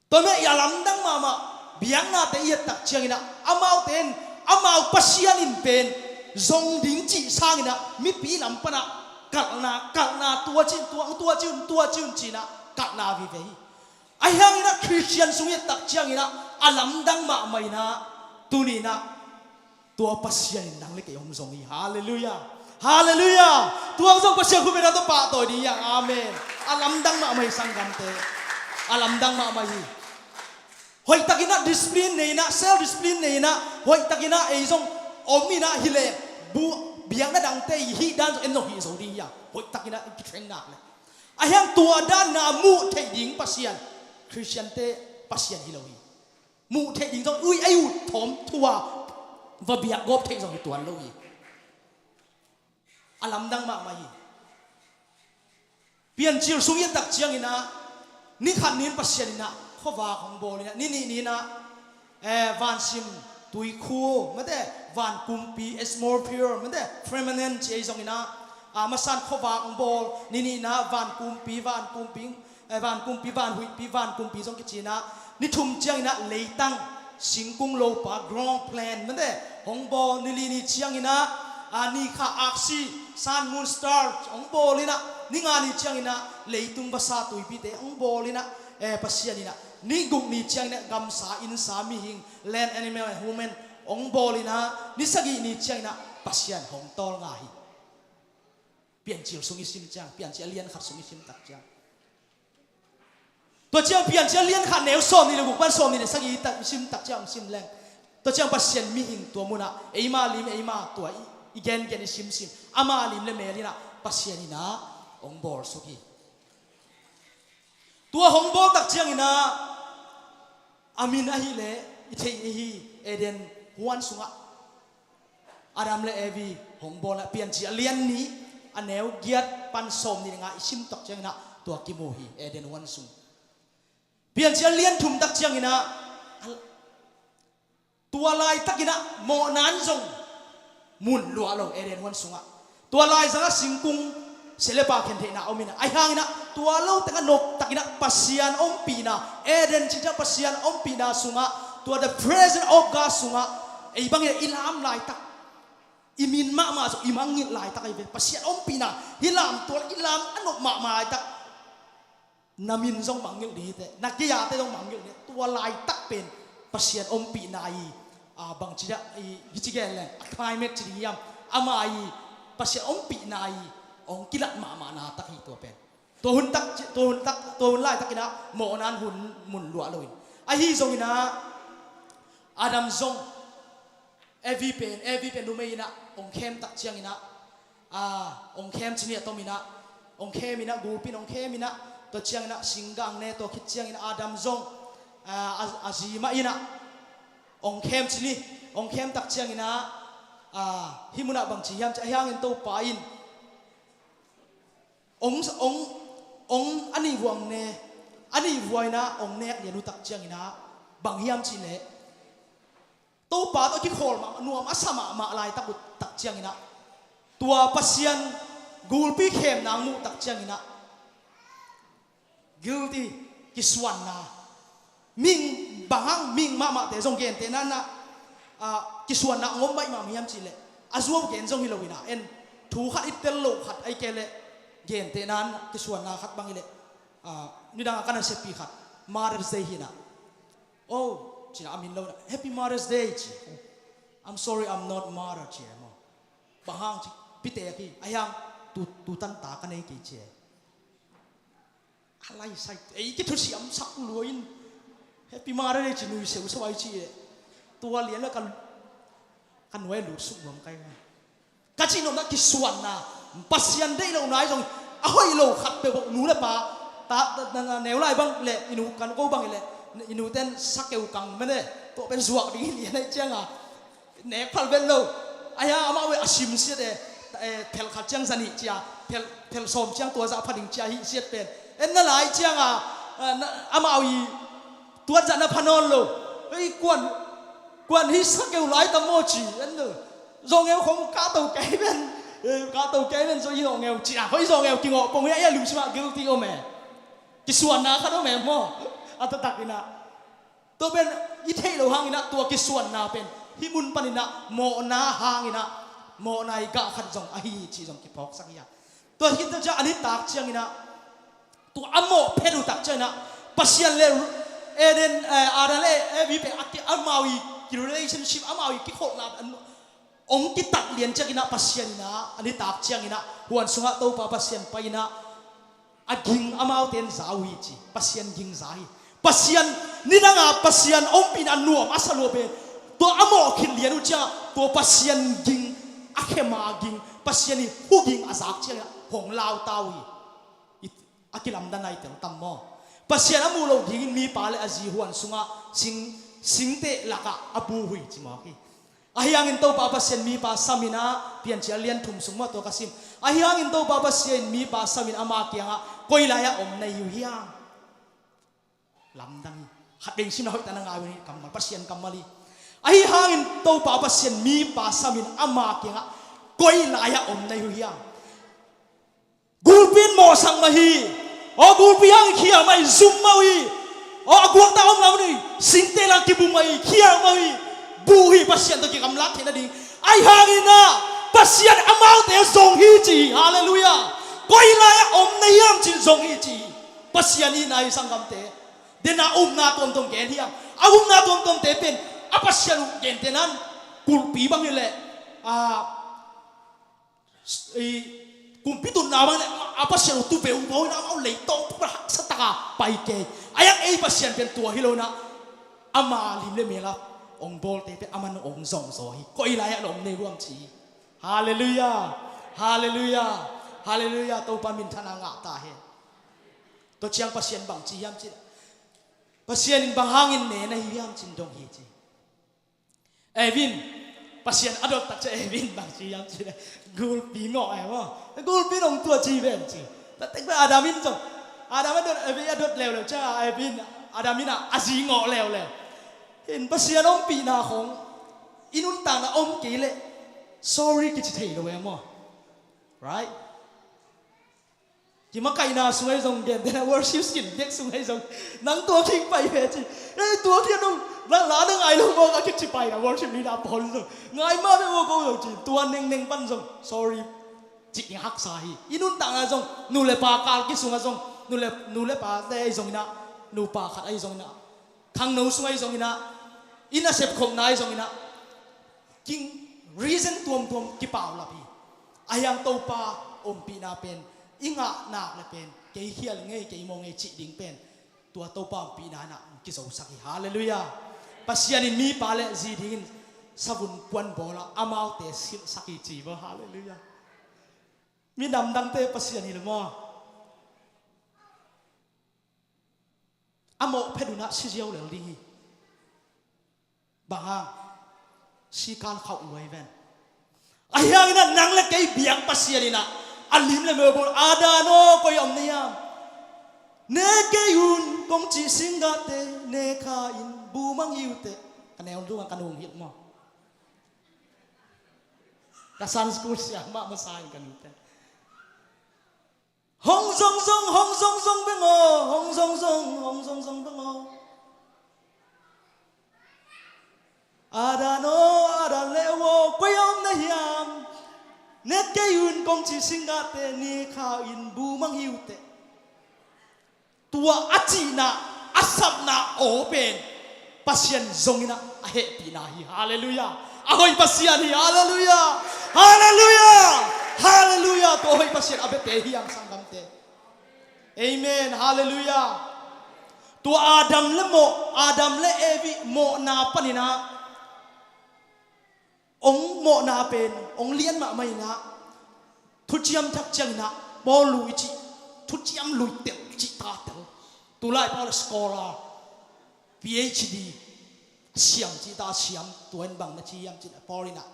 Tua mah i a lamdang mahmah biaknate i et tak ciangin ah, amaute in, amau Pasian in pen zong ding cih sangin ah, mipi lam pan ah kalhna, kalhna, tua ci un, tua, tua ci un, tua ci un ci-in ah kalhna vive hi. Ahi hangin ah Khristian sung i et tak ciangin ah, a lamdang mahmah in ah, tuni-in ah tua Pasian in nang le kei hong zong hi. Halleluiah. Halleluiah. Tua hong zong Pasian khut bengna tawh pahtawi ding hi hang. Amen. A lamdang mahmah hi, sanggamte. A lamdang mahmah hi. Hoihtakin ah discipline nei in ah, self discipline nei in ah, hoihtakin ah ei zong om in ah hi leh, bu-, biakna dangte i hih dan zong en zong hih zo ding hi hang. Hoihtakin ah i kitheng nak leh. Ahi hang tua dan na muh theih ding Pasian, Khristiante Pasian hi lo hi. Muh theih ding zong, ui, ei ut thawm thu a va biak gawp theih zong hi tuan lo hi. A lamdang mahmah hi. Piancil sung i et tak ciangin ah, ni khat ni-in Pasian in ah khuavak hong bawl in ah, ni nih ni-in ah, eh, vansim tuikhu, mate, vankumpi, atmosphere, mate, firmament ci ei zongin ah, a masa in khuavak hong bawl, ni nih ni-in ah vankumpi, vankumpi, eh, vankumpi, vanhuihpi, vankumpi zong kici in ah, ni thum ciangin ah leitang, singkung lopa, ground plant, mate, hong bawl, ni li ni ciangin ah, a, ni kha aksi, sun, moon, star hong bawl in ah, ni nga ni ciangin ah leitung vasa tuipite hong bawl in ah, eh, Pasian in ah, ni guk ni ciangin ah gamsa, innsa, mihing, land animal and human hong bawl in ah, ni sagih ni ciangin ah Pasian hong tawlnga hi. Piancil sung i sim ciang, Piancil a lian khat sung i sim tak ciang. Tua ciang Piancil a lian khat neu sawmnih le guk pan sawmnih le sagih i tak, i sim tak ciang hong sim leng. Tua ciang Pasian mihing tua munah, eima lim, eima tua i, i gengen i simsim. Ama lim le mel in ah Pasian in ah hong bawlsuk hi. Tua hong bawl tak ciangin ah, a min ahih leh i theih i hi, Eden huan sungah Adam le Evi hong bawl ah, Piancil a lian nih, a neu giat pan sawmnih le nga i sim tak ciangin ah tua kimu hi, Eden huan sung. Piancil a lian thum tak ciangin ah, tua laitakin ah mawhna in zong mun luah lo Eden huan sungah. Tua laizangah singkung sia le pa khen theihna om in ah, ahi hangin ah tua lote a noptakin ah Pasian ompihna, Eden cih ciang Pasian ompihna sungah, tua the presence of God sungah, ei bangin ah i lam laitak, i min mahmah zong i mangngilh laitak ahi ve. Pasian ompihna hih lam, tua i lam a nop mahmah laitak na min zong mangngilh ding hi teh, na gei-ate zong mangngilh ding hi teh. Tua laitak pen Pasian ompihna hi. A, bangci dah, i, hi ci gen leng, a climate ci ding hiam, ama hi, Pasian ompihna hi. Hong kilat mahmahna tak hi tua pen. Tua hun tak, tua hun tak, tua hun laitakin ah mawhna in hun mun luah lo in. Ahi zongin ah Adam zong Evi pen, Evi pen numei in ah hong khem tak ciangin ah, a, hong khem ci ni, a tom in ah hong khem in ah, gulpi in hong khem in ah, tua ciangin ah singgang ne, tua khit ciangin ah Adam zong, a, a, a zi mah in ah hong khem ci ni. Hong khem tak ciangin ah, a, hih munah bangci hiam cih, ahi hangin Topa in hong, hong, hong, a nih vua hong ne, a nih vua in ah hong nek lian uh tak ciangin ah, bang hiam cih leh, Topa tawh kikhawl mahmah, nuam a sa mahmah laitak uh tak ciangin ah, tua Pasian gulpi khemna hong muh tak ciangin ah, guilty, kisuanna. Mihing, bang hang mihing mahmahte zong gentehna in ah, a, kisuanna hong om baih mahmah hiam cih leh, a zuau gen zong hi lo in ah, en, thu khat i tel loh khat ahih kei leh, gentehna in kisuanna khat bang hi leh, a, nidang a ka naseppi khat Mother's Day hi in ah, "Oh," ci-in ah, a min lo in ah, "Happy Mother's Day," ci. "Oh, I'm sorry, I'm not mother," ci e maw. "Bang hang?" ci. "Pitek hi, ahi hang tu, tu tan ta ka nei kei," ci e. A lai sai, ei kithusiam sak lua in, "Happy Mother's Day," ci, "Nuisiau sa vai," ci e. Tua lian le ka, ka nuai lut suk nuam kai. Ka cih nopna, kisuanna, Pasian deih lohna ahi zong, a hoih lo khat peuh bawk, nu le pa, ta, ta, ta, neu lai bang le, i nu kan ko bang le, i nu ten sakeu kang mene, tua pen zuak ding hi lian ahih cianga, nek phal vet lo. Ahi hang amau a simsiat e, ta, eh, phelh khat ciang za nih cia, phelh, phelh sawm ciang tua zah pha ding cia hih siat pen. En na lai cianga, eh, na, amau i tuat zah na pha nawn lo. Ei, kuan, kuan hih sa keu lai tam maw ci, en lo. Zawngeu khong kah to kei ven, eh, kah to kei ven, zaw i zawngeu cia. Hoi zawngeu kingawh pong hi a, i a lungsimah guilty om e. Kisuanna khat om e maw. A taktak inah. Tua pen i theih loh hanginah tua kisuanna pen hih mun paninah mawhna hanginah mawhna i gah khat zong ahi hi cih zong kiphawksak hi a. Tua hi ta ciah a nitak cianginah tua a mawh phet uh tak cianginah Pasian le Eden, eh, Adam le Evi pen a ki, amau i ki relationship, amau i kikholhna an ong kitat lian cianginah Pasian inah a nitak cianginah huan sungah Topa Pasian pai inah a ging, amaute in za uh hi ci. Pasian ging za hi. Pasian nidanga Pasian ompihna nuam a sa lua pen tua a mawh khit lian uh cianga tua Pasian ging, a khema ging, Pasian i hu ging a zak cianga hong lauta uh hi. I, a kilamdan ai tel tam maw? Pasian a muh loh dingin mipa le a zi huan sungah sing, singte lakah a bu uh hi ci mawk hi. Ahi hangin Topa Pasian mipa saminah Piancil lian thum sung mah tua ka sim. Ahi hangin Topa Pasian mipa samin ama kiangah koi lai-ah om na hi uh hiam? Lamdang hi. Khat beng simna hoih ta na ngai uh hi kammal, Pasian kammal hi. Ahi hangin Topa Pasian mipa samin ama kiangah koi lai-ah om na hi uh hiam? Gulpi in mawhsak mah hi. Aw gulpi hang khial mah hi, zum mah uh hi. Aw a guakta om ngam uh hi. Singte lang kibum mah hi, khial mah uh hi. Buh uh hi Pasian tawh kigamlat theih nading. Ahi hangin ah Pasian amaute zong hi ci hi. Halleluiah. Koi lai-ah om na hiam cin zong hi ci hi. Pasian i na hi sanggamte. Dena upna tuamtuam gen hiam? A upna tuamtuamte pen a Pasian uh gente nan kulhpi bang hileh a kumpi tutna bang le a Pasian uh tu ve uh baw in amau leitawng tuk bang haksa taka pai kei. A yak ei Pasian pen tua hi lo na ama lim le mela ong bawlte pen aman ong zongzaw hi. Koi lai-ah lawm nei luam ci hi. Halleluiah. Halleluiah. Halleluiah. Topa minthana ngah ta hen. Tua ciang Pasian bang ci hiam cin, Pasian in bang hangin ne na hi hiam cin dong hi ci. Evin, Pasian a dot tak ciah Evin bang ci hiam cin, gulpi ngawh e maw? Gulpi nong tua ci ven ci. Tatek bek Adam in zong, Adam a dot, Evin a dot leuleu ciah Evin, Adam in a zi ngawh leuleu. Hin Pasian ompihna khong i nuntakna om kei leh sorry kici thei lo e maw? Right? Kimakaihna sung ahi zong, gentehna worship skin dek sung ahi zong, nang tua khing pai ve ci. Ei, tua khia dong, nang la dang ai lo mawk a kici pai na worship leader pawl zong ngai mah ve mawk ko zong ci. Tua nengneng pan zong sorry cih ding haksa hi. I nuntakna zong nu le pa kal kisungah zong nu le, nu le pate ahi zong inah, nupa khat ahi zong inah, khangno sung ahi zong inah, i nasep khopna ahi zong inah, king reason tuamtuam kipaulap hi. Ahi hang Topa ompihna pen i ngah nak le pen kei khial ngei, kei maw ngei cih ding pen tua Topa ompihna inah kizosak hi. Halleluiah. Pasian in mipa le zi dingin savun kuan bawla amaute silhsak hi ci baw. Halleluiah. Mi damdangte Pasian hi lo maw? A mawh phet unah si ziau lel ding hi. Bang hang? Si kal khauh luai ven. Ahi hanginah nang le kei biak Pasian inah a lim le mel bawl, Adam aw koi a om na hiam? Ne kei un kong cih singgahte ne kha in bu mang hi uh teh. Ka neu dungah ka nung hilh maw? Ka Sunday school siam mah masa in ka nute. Hong zongzong, hong zongzong beng aw, hong zongzong, hong zongzong beng aw. Adam aw, Adam le aw, koi a om na hiam? Ne kei un kong cih singgahte ne kha in bu mang hi uh teh. Tua a cihna, a sapna aw pen Pasian zong inah a hehpihna hi. Halleluiah. A hoih Pasian hi. Halleluiah. Halleluiah. Halleluiah. Tua hoih Pasian a biate hi ang sanggamte. Amen. Halleluiah. Tua Adam le mawh, Adam le Evi mawhna paninah ong mawhna pen ong lian mahmah inah, thuciam thak cianginah, Paul lui cih, thuciam lui tel cih ta tel. Tulai Paul scholar, P H D siam cih ta siam, tua in bang na ci hiam cih Paul inah,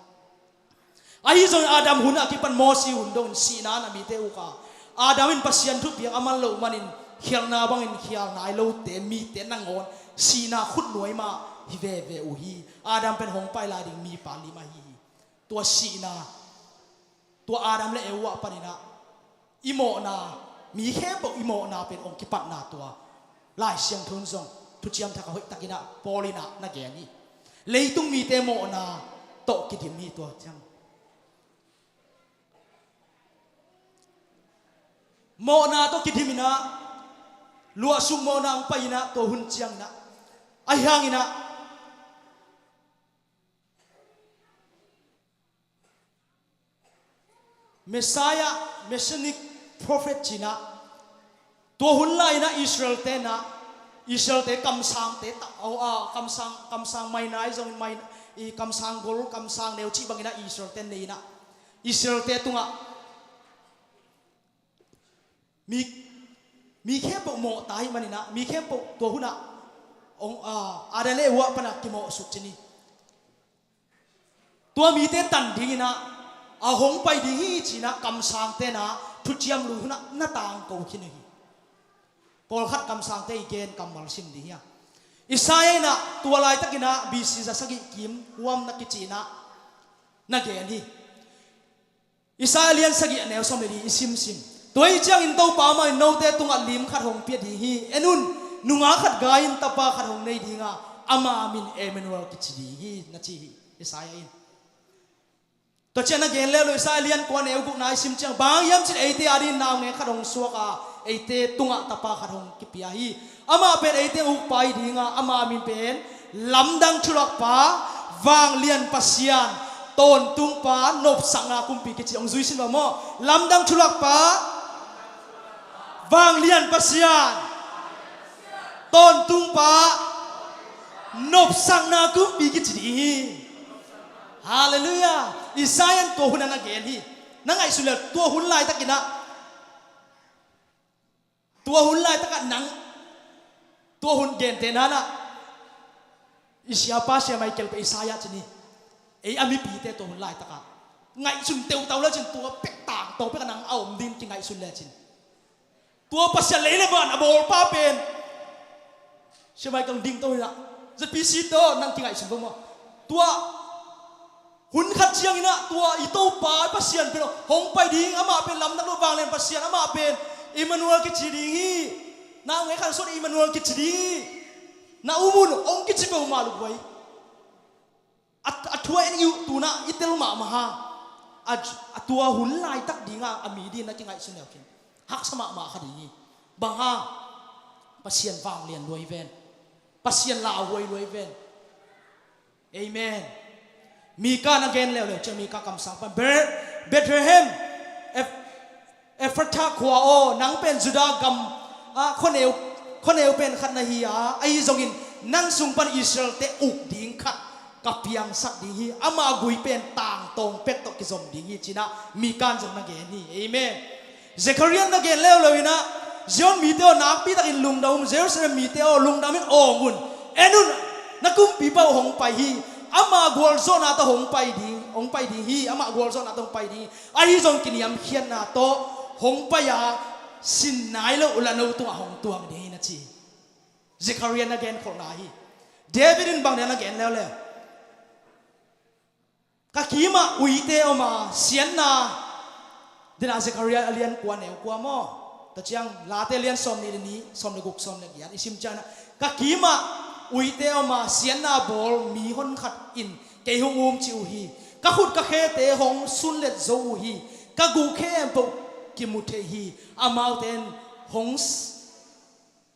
Ahi zongin Adam hun a kipan Mosi hun dongin sihna na mite uk a, Adam in Pasian thupiang a man loh manin khialhna bangin khial nai lote mite nangawn sihna khutnuai mah hi veve uh hi. Adam pen hong pai lai ding mipa lim ahi hi. Tua sihna, tua Adam le Eva panin ah i mawhna, mi khempeuh i mawhna pen hong kipatna tua Lai Siangtho in zong Thuciam Thak ah hoihtakin ah Paul in ah na gen hi. Leitung mite mawhna tawh kidim hi tua ciang. Mawhna tawh kidim in ah, luahsuk mawhna hong pai in ah, tua hun ciangin ah, ahi hangin ah Messiah, Messianic Prophet ci-in ah, tua hun lai-in ah Israel-te in ah, Israel-te kamsangte ta, oh, ah, kamsang, kamsang mai nai zongin mai, i kamsang gol, kamsang neu cih bangin ah Israel-te nei in ah, Israel-te tungah mi, mi khempeuh mawh ta ahih manin ah, mi khempeuh tua hun ah hong, ah, Adam le Eva pan ah kimawhsuk ci-in hi. Tua mite tan dingin ah, a hong pai ding hi ci-in ah kamsangte in ah Thuciam Lui hun ah na tangko khin uh hi. Pawlkhat kamsangte i gen kammal sim ding hi a. Isaiah in ah tua laitakin ah B C za sagih kim huam na kici in ah na gen hi. Isaiah lian sagih a neu sawm le li i simsim. Tua ahih ciangin Topa amah in note tungah lim khat hong pia ding hi. En un, nungak khat gai-in tapa khat hong nei ding a, ama min Emmanuel kici ding hi, na ci hi Isaiah in. Tua ciang na gen leuleu, Isaiah lian kua neu gukna i sim ciang, bang hang hiam cih leh eite adingin naungek khat hong suak a, eite tungah tapa khat hong kipia hi. Amah pen eite ukpa hi ding a, ama min pen Lamdang Thulakpa, Vanglian Pasian, Tawntungpa, Nopsakna Kumpi kici. Hong zui sin va maw. Lamdang Thulakpa, Vanglian Pasian, Tawntungpa, Nopsakna Kumpi kici ding hi. Halleluiah. Isaiah in tua hun ah na gen hi. Na ngaihsun le, tua hun laitakin ah, tua hun laitakah nang, tua hun gente nanah i siapa Sia Michael pen Isaiah ci-in hi. Ei a mipite tua hun laitakah ngaihsun teutau lecin, tua pek tangtawng pekah nang a om ding kingaihsun lecin, tua Pasian lei le van a bawlpa pen Sia Michael ding to hi-a, Z P C to nang kingaihsun to maw. Tua hun khat ciangin ah tua i Topa Pasian pen hong pai ding, amah pen Lamdang Thulakpa, Vanglian Pasian, amah pen Emmanuel kici ding hi. Naungek khat suak, Emmanuel kici ding hi. Na um un, hong kici peuhmah luk vai. A, a thu a en i uh tu-in ah i tel mahmah a. A, a tua hun laitak ding a, a mi ding na kingaihsun le uh khin, haksa mahmah kha ding hi. Bang hang? Pasian vanglian lua hi ven. Pasian lauhuai lua hi ven. Amen. Mika na gen leuleu ciang, Mika kamsang pan, Be-, Bethlehem, Eph-, Ephrathah khua aw, nang pen Judah gam ah khuaneu, khuaneu pen khat na hi a, ahi zongin nang sung pan Israel-te uk ding khat ka piangsak ding hi. Ama gui pen tangtawng pek tawh kizom ding hi, ci-in ah Mika in zong na gen hi. Amen. Zekhariah in na gen leuleu in ah, Zion mite aw, nakpitakin lungdam un, Jerusalem mite aw, lungdamin awng un. En un, na Kumpipa uh hong pai hi. Ama gualzawhna tawh hong pai ding, hong pai ding hi. Ama gualzawhna tawh hong pai ding hi. Ahi zong kiniamkhiatna tawh hong pai a, sin nai lo uh la no tungah hong tuang ding hi, na ci hi. Zekhariah na genkholhna hi. David in bang dia na gen leuleu? Ka kimah uite om a, siatna, dena Zekhariah a lian kua neu kua maw? Tua ciang Late lian sawm nih le nih, sawm le guk, sawm le giat i sim ciangin ah, ka kimah uite om a, siatna bawl mi honkhat in kei hong umcih uh hi. Ka khut ka khete hong sunlet zo uh hi. Ka guh khempeuh kimu thei hi. Amaute in hong s-,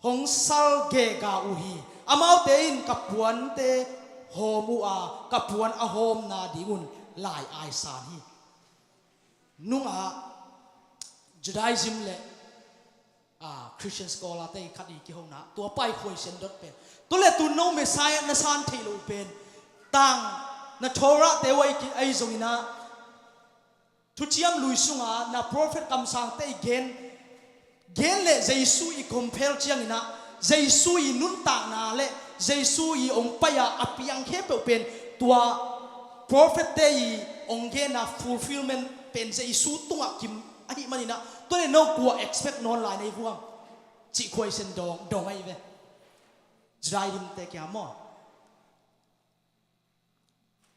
hong sal gega uh hi. Amaute in ka puante hawm uh a, ka puan a hawm nadingun lai aisan hi. Nungah Judaism le, ah, Christian scholar-te khat i kihona, tua pai khuai sian dot pen, tua le tu no Messiah na san thei lo pen, tang na Torah-te uh ahi ki-, ahi zongin ah, Thuciam Lui sunga na prophet kamsangte i gen, gen le Jesu i compare ciangin ah, Jesu i nuntakna le Jesu i hong pai a, a piang khempeuh pen tua prophet-te i hong genna fulfillment pen Jesu tungah kim ahih maninah, tua le no kua expect nawn lai na hi vuam cih khuaisen dong, dong ahi ve. Judaism te kia maw?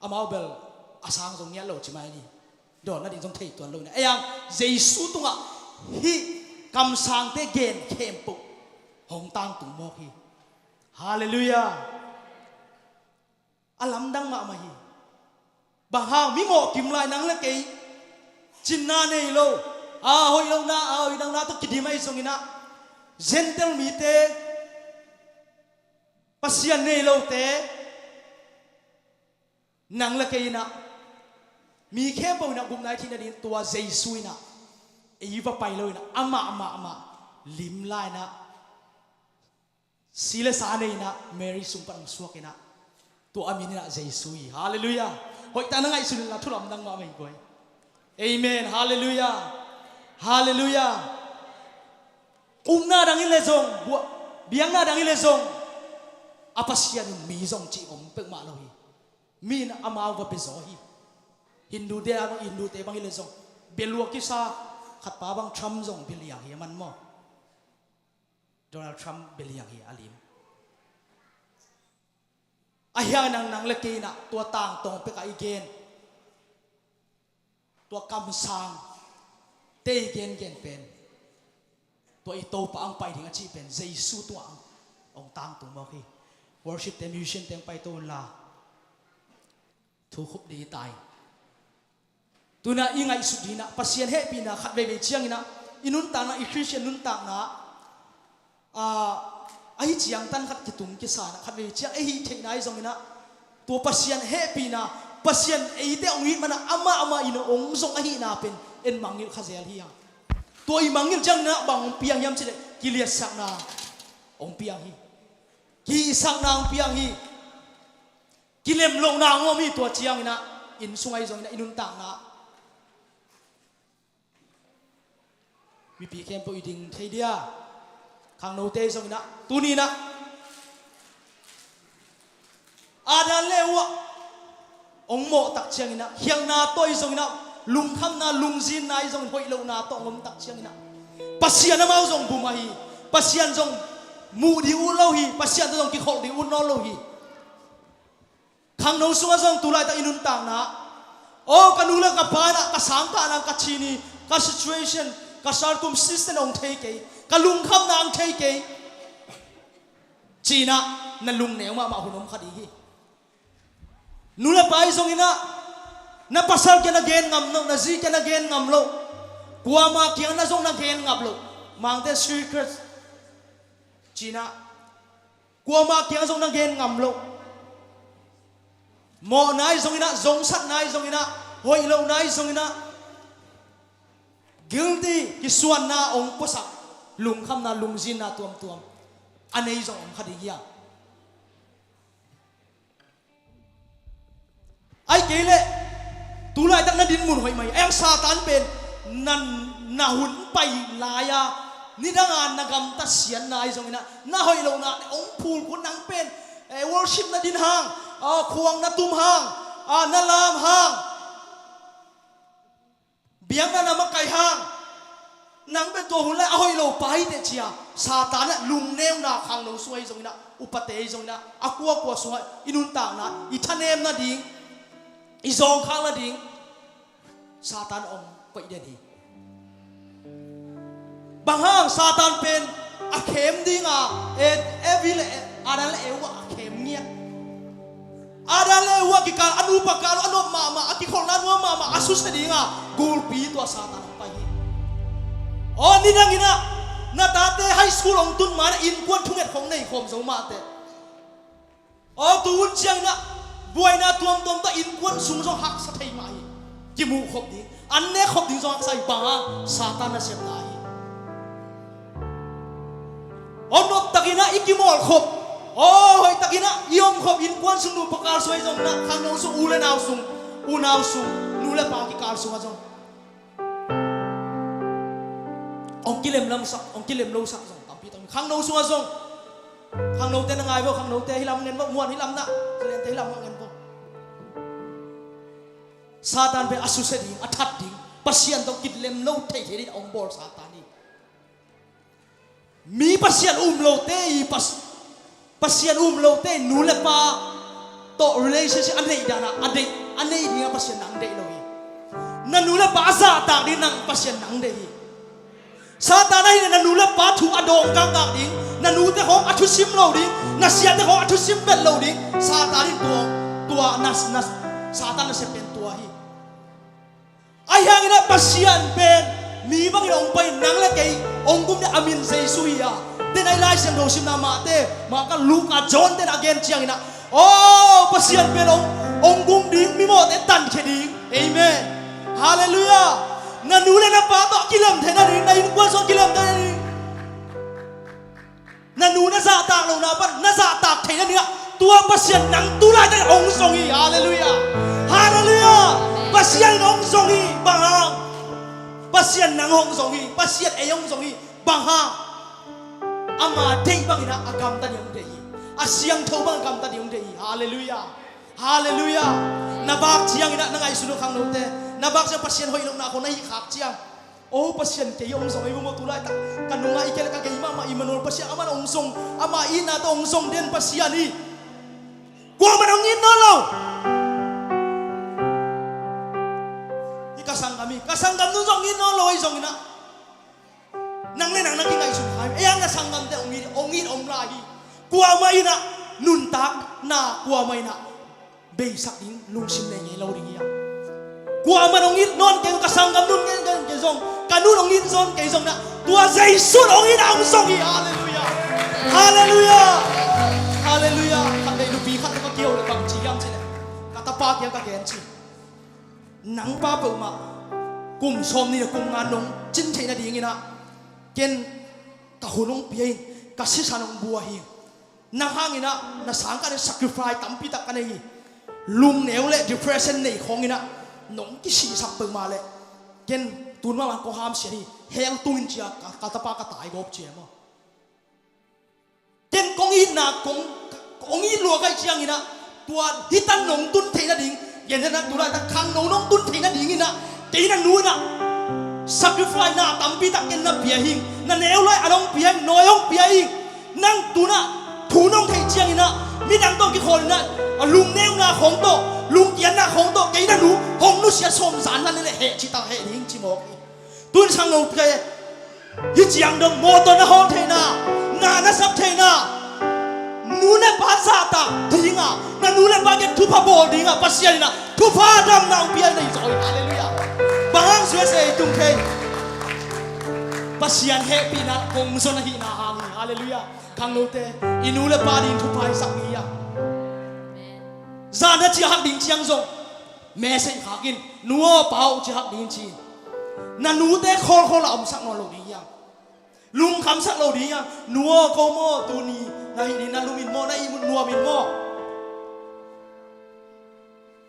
Amau bel a sang zong ngiat lo ci mai ni. Dawn nading zong thei tuan lo ina. Ei ang Jesu tungah hih kamsangte gen khempeuh hong tangtung mawk hi. Halleluiah. A lamdang mahmah hi. Bang hang mi mawh kim lai nang le kei cinna nei lo, a hoih lohna, a hoih lohna tawh kidim ahi zonginah, Gentile mite, Pasian nei lote, nang le kei inah, mi khempeuh inah gupna i theih nadingin tua Jesu inah ei va pai lo inah amah mahmah lim la inah, si le sa nei inah Mary sung pan hong suak inah, tua a min inah Jesu hi. Halleluiah. Hoih tak na ngaihsun inla thu lamdang mahmah hi guai. Amen. Halleluiah. Halleluiah. Upna dang hi le zong, bua-, biakna dang hi le zong, a Pasian in mi zong cih om peuhmah lo hi. Mi in amau va bia zaw hi. Hindute a, Hindute bang hi le zong, bia lua kisa, khatpa bang Trump zong bia liang hi a man maw? Donald Trump bia liang hi a lim. Ahi hang nang, nang le kei inah tua tangtawng pekah i gen, tua kamsangte i gengen pen, tua i Topa ang pai ding a cih pen Jesu tungah ang hong tangtung mawk hi. Worship te, musician te ang paito unla, thu khup ding hi ta hi. Tuna i ngaihsut dinah Pasian hehpihna khat veivei cianginah i nuntakna, i Christian nuntakna, ah, ahi ciangtan khat kitung kisanah khat veivei ciang ei hih theihna ahi zonginah, tua Pasian hehpihna, Pasian eite hong it manah amah amah in hong zong ahihna pen en mangngilh kha zel hi hang. Tua i mangngilh cianginah bang hong piang hiam cileh kiliatsakna hong piang hi. Kihisakna hong piang hi. Kilem lohna hong om hi. Tua cianginah inn sung ahi zonginah i nuntakna mipi khempeuh i ding thei dia. Khangnote ahi zonginah tuninah Adam le Eva hong mawh tak cianginah, khialhna tawh ahi zonginah, lungkhamna, lungzinna ahi zongin, hoih lohna tawh hong om tak cianginah, Pasian amau zong bum ahi. Pasian zong muh ding ut lo hi. Pasian tawh zong kikholh ding ut nawn lo hi. Khangno sungah zong tu laitak i nuntakna, aw, ka nu le ka pa inah ka sangkahna ang ka cin hi, ka situation, ka circumstance hong thei kei, ka lungkhamna ang thei kei, ci-inah na lungneu mahmah hun om kha ding hi. Nu le pa ahi zonginah na pasal kiang na gen ngam loh, na zi kiang na gen ngam loh, kuama kiang na zong na gen ngap loh. Mangte secret ci-inah kuama kiang zong na gen ngam loh. Mawhna ahi zonginah, zongsatna ahi zonginah, hoih lohna ahi zonginah, guilty, kisuanna hong puasak, lungkhamna, lungzinna tuamtuam a nei zong om kha ding hi a. Ahih kei leh tu laitak na dinmun hoih mah hi. Ahi hang Satan pen na, na hun pai lai-a, nidanga na gamtat siatna ahi zonginah, na hoih lohna hong phulkun nang pen, eh, worship na din hang, ah, khuang na tum hang, ah, na lam hang, biakna na makaih hang, nang pen tua hun lai a hoih lo pa hi teh ci-a Satan inah lungneuna khangno sungah ahi zonginah, upate ahi zonginah, a kuakua sungah i nuntakna, i thanem nading, i zawngkhak nading Satan hong koih den hi. Bang hang? Satan pen a khem dinga, eh, Evi le, Adam le Eva a khem ngiat. Adam le Eva kikal, a nupa kal uh a nop mahmah, a kikholhna nuam mahmah, a susia dinga gulpi tua Satan hong pai hi. Aw, nidanginah na tate high school hong tun manah innkuan thunget khong nei khawm zo mahteh, aw, tu hun cianginah buaina tuamtuam tawh innkuan sung zong haksa thei mah hi. Kimuh khop ding, an nek khop ding zong haksa hi. Bang hang? Satan nasepna hi. Aw, noptakinah i kimawl khop, aw, hoihtakinah i om khop, innkuan sung, nupa kal sung ahi zonginah, khangno sung, u le nau sung, unau sung, nu le pa kikal sungah zong hong kilem lamsak, hong kilem losak zong tampi tampi. Khangno sungah zong, khangnote na ngai vo, khangnote hih lam ngen vo, muan hih lam na, kiliante hih lam ngen vo. Satan pen a susia ding, a that ding, Pasian tawh kitlem lo theithei ding a hong bawl Satan hi. Mi Pasian um lote i Pas-, Pasian um lote nu le pa tawh relationship a neih danah a deih, a nei dingah Pasian nang deih lo hi. Na nu le pa a zahtak ding nang Pasian nang deih hi. Satan ahih leh na nu le pa thu a dawng gakgak ding, na nute khawng a thusim lo ding, na siate khawng a thusim bet lo ding. Satan in tua, tua na, na, Satan nasep pen tua hi. Ahi hangin ah Pasian pen mi bangin hong pai, nang le kei hong gum ding a min Jesu hi a. Denai Lai Siangtho simna Mate, Marka, Luka, John ten a gen ciangin ah, aw, Pasian pen hong, hong gum ding, mimawhte tankhia ding. Amen. Halleluiah. Na nu le na pa tawh a kilem theihna ding, na innkuan sung a kilem theihna ding. Na nu na zahtak lohna pan na zahtak theihna dingah tua Pasian nang tu laitak hong zong hi. Halleluiah. Halleluiah. Pasian in hong zong hi. Bang hang? Pasian nang hong zong hi. Pasian ei hong zong hi. Bang hang? Ama deih bangin ah a gamta ding hong deih hi. A siangtho bang a gamta ding hong deih hi. Halleluiah. Halleluiah. Na vak ciangin ah na ngaihsun uh khangnote, na vak ciang Pasian hoih lohna khawng na hih khak ciang, o Pasian kei hong zong hi maw, tu laitak ka nungah i kei le ka gei mahmah Immanuel Pasian, amah hong zong, amah itna tawh hong zong den Pasian hi. Kuamah hong it nawn lo. Hi ka sanggam hi, ka sanggam nu zong it nawn lo ahi zongin ah, nang le nang na kingaihsun kha hi. Ei ang na sanggamte hong it, hong it om lai hi. Kuamah in ah nuntakna, kuamah in ah beisak ding lungsim nei ngei lo ding hi a. Kuamah hong it nawn kei, ka sanggam nun kei, kei, kei zong, ka nun hong it zawn kei zong na, tua Jesu hong it a hong zong hi. Halleluiah. Halleluiah. Halleluiah. Khat lei nupi khat ka kio le bang ci hiam ci le, ka tapa kiang ka gen ci. Nang pa peuhmah kum sawm nih le kum nga nong cin theih nadingin ah ken ka hun hong pia in, ka sisan hong bua hi. Nang hangin ah na sang ka nei, sacrifice tampi tak ka nei hi. Lungneu le depression nei khawngin ah nong kisihsak peuhmah leh ken tun mahmah kong hamsiat hi. Hell tung in ci a ka, ka tapa ka tai gawp ci a maw. Ken kong itna kong, kong it lua ka hih ciangin ah tua hih tan nong tun theih nading, gen hen ah tu laitak khangno nong tun theih nadingin ah kei na nu in ah sacrifice na tampi tak ken na pia hing, na neu lai a nong pia hing, nawi hong pia hing. Nang tu in ah thu nong theih ciangin ah midang tawh kikhawl in ah a lungneuna khawng tawh, lungkiatna khawng tawh kei na nu hong nusia sawm zan na le heh ci tak heh ding ci mawk hi. Tun sang lo kei, hih ciang dong mawtaw na hawng theihna, na na sap theihna, nu le pa zahtak dinga, na nu le pa kiang thupha bawl dinga Pasian in ah thupha damna hong pia in ah i zawi. Halleluiah. Bang hang suasia i tung thei? Pasian hehpihna hong zon ahihna hang hi. Halleluiah. Khangnote, i nu le pa ding thupha i sak ni a. Zan na ciah hak ding ciang zong message khak in, nu aw pa aw ci hak ding ci. Na nute khawlkhawl a omsak nawn lo ding hiam? Lungkhamsak lo ding hiam? Nu aw ko maw, tuni na hih ding na lum in maw, na ihmut nuam in maw?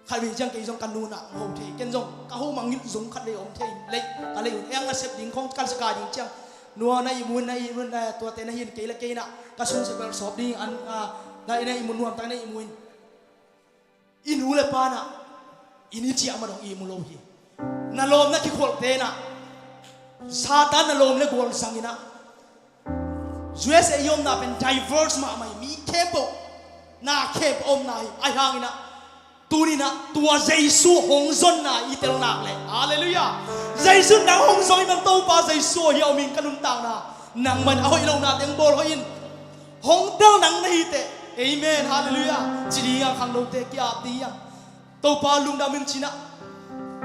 Khat vei ciang kei zong ka nu in ah ho thei, ken zong ka ho mangngilh zong khat vei om thei, lei, ka lei un, eng na sep ding khong ka sa kai ding ciang, nu aw na ihmut, na ihmut, na tuate na hin kei le kei in ah ka sung sepel sawp ding, an, a, na, na ihmut nuam tak na ihmut in. I nu le pa in ah i ni ciah mah dong ihmu lo hi. Na lawm na kikholhte in ah Satan na lawm le gual zang in ah, U S A i omna pen diverse mahmah hi. Mi khempeuh, na khempeuh omna hi. Ahi hangin ah tuni in ah tua Jesu hong zonna i tel nak leh, halleluiah, Jesu nang hong zong i man, Topa Jesu aw hi a om ing ka nuntakna, nangmah in a hoih lohna teng bawl hoih in. Hong tel nang na hi teh. Amen. Halleluiah. Ci ding hiam, khangnote, ki-ap ding hiam? Topa lungdam ing ci in ah.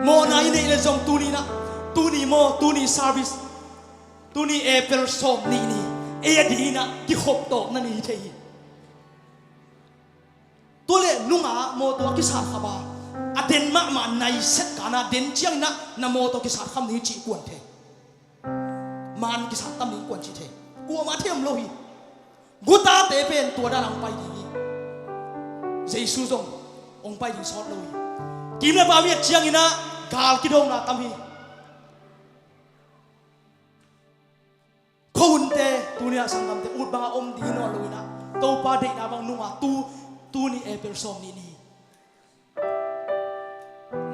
Mawhna i neih le zong tuni in ah, tuni maw, tuni service, tuni April sawm nih ni, ei a ding in ah kikhop tawpna ni thei hi. Tua leh nunga mawtaw a kisat kham a, a den mahmah nai set kana den ciangin ah na mawtaw kisat kham ni cih kuan thei. Man kisat tam ding kuan ci thei. Kuamah thei om lo hi. Gutate pen tua dan a hong pai ding hi. Jesu zong hong pai ding sawt lo hi. Kim le pam i et ciangin ah gal kidona tam hi. Khuahunte tuni ah sanggamte ut banga om ding hi nawn lo in ah, Topa deihna bang nunga tu, tuni April sawm nih ni.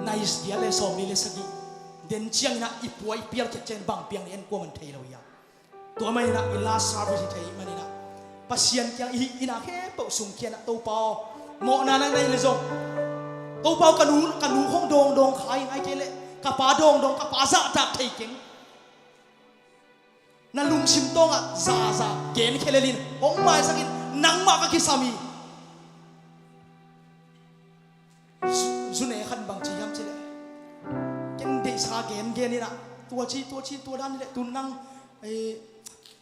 Na Giat le sawmli le sagih den ciangin ah i pua i pial khit ciangin bang piang ding en kuaman thei lo hi a. Tua manin ah i last service hi thei manin ah Pasian kiang i hih in ah khempeuh sungkhia in ah, Topa aw, mawhna nang na hi le zong, Topa aw, ka nu, ka nu khong dawngdawng kha ing, ahih kei leh ka pa dawngdawng, ka pa zahtak thei keng. Na lungsim tawngah zaza genkhia lel in hong maisak in, nangmah ka kisam hi. Zu, zu ne khat bang ci hiam cih leh, ken deihsa gengen in ah, tua ci, tua ci, tua dan hi leh, tun nang, eh,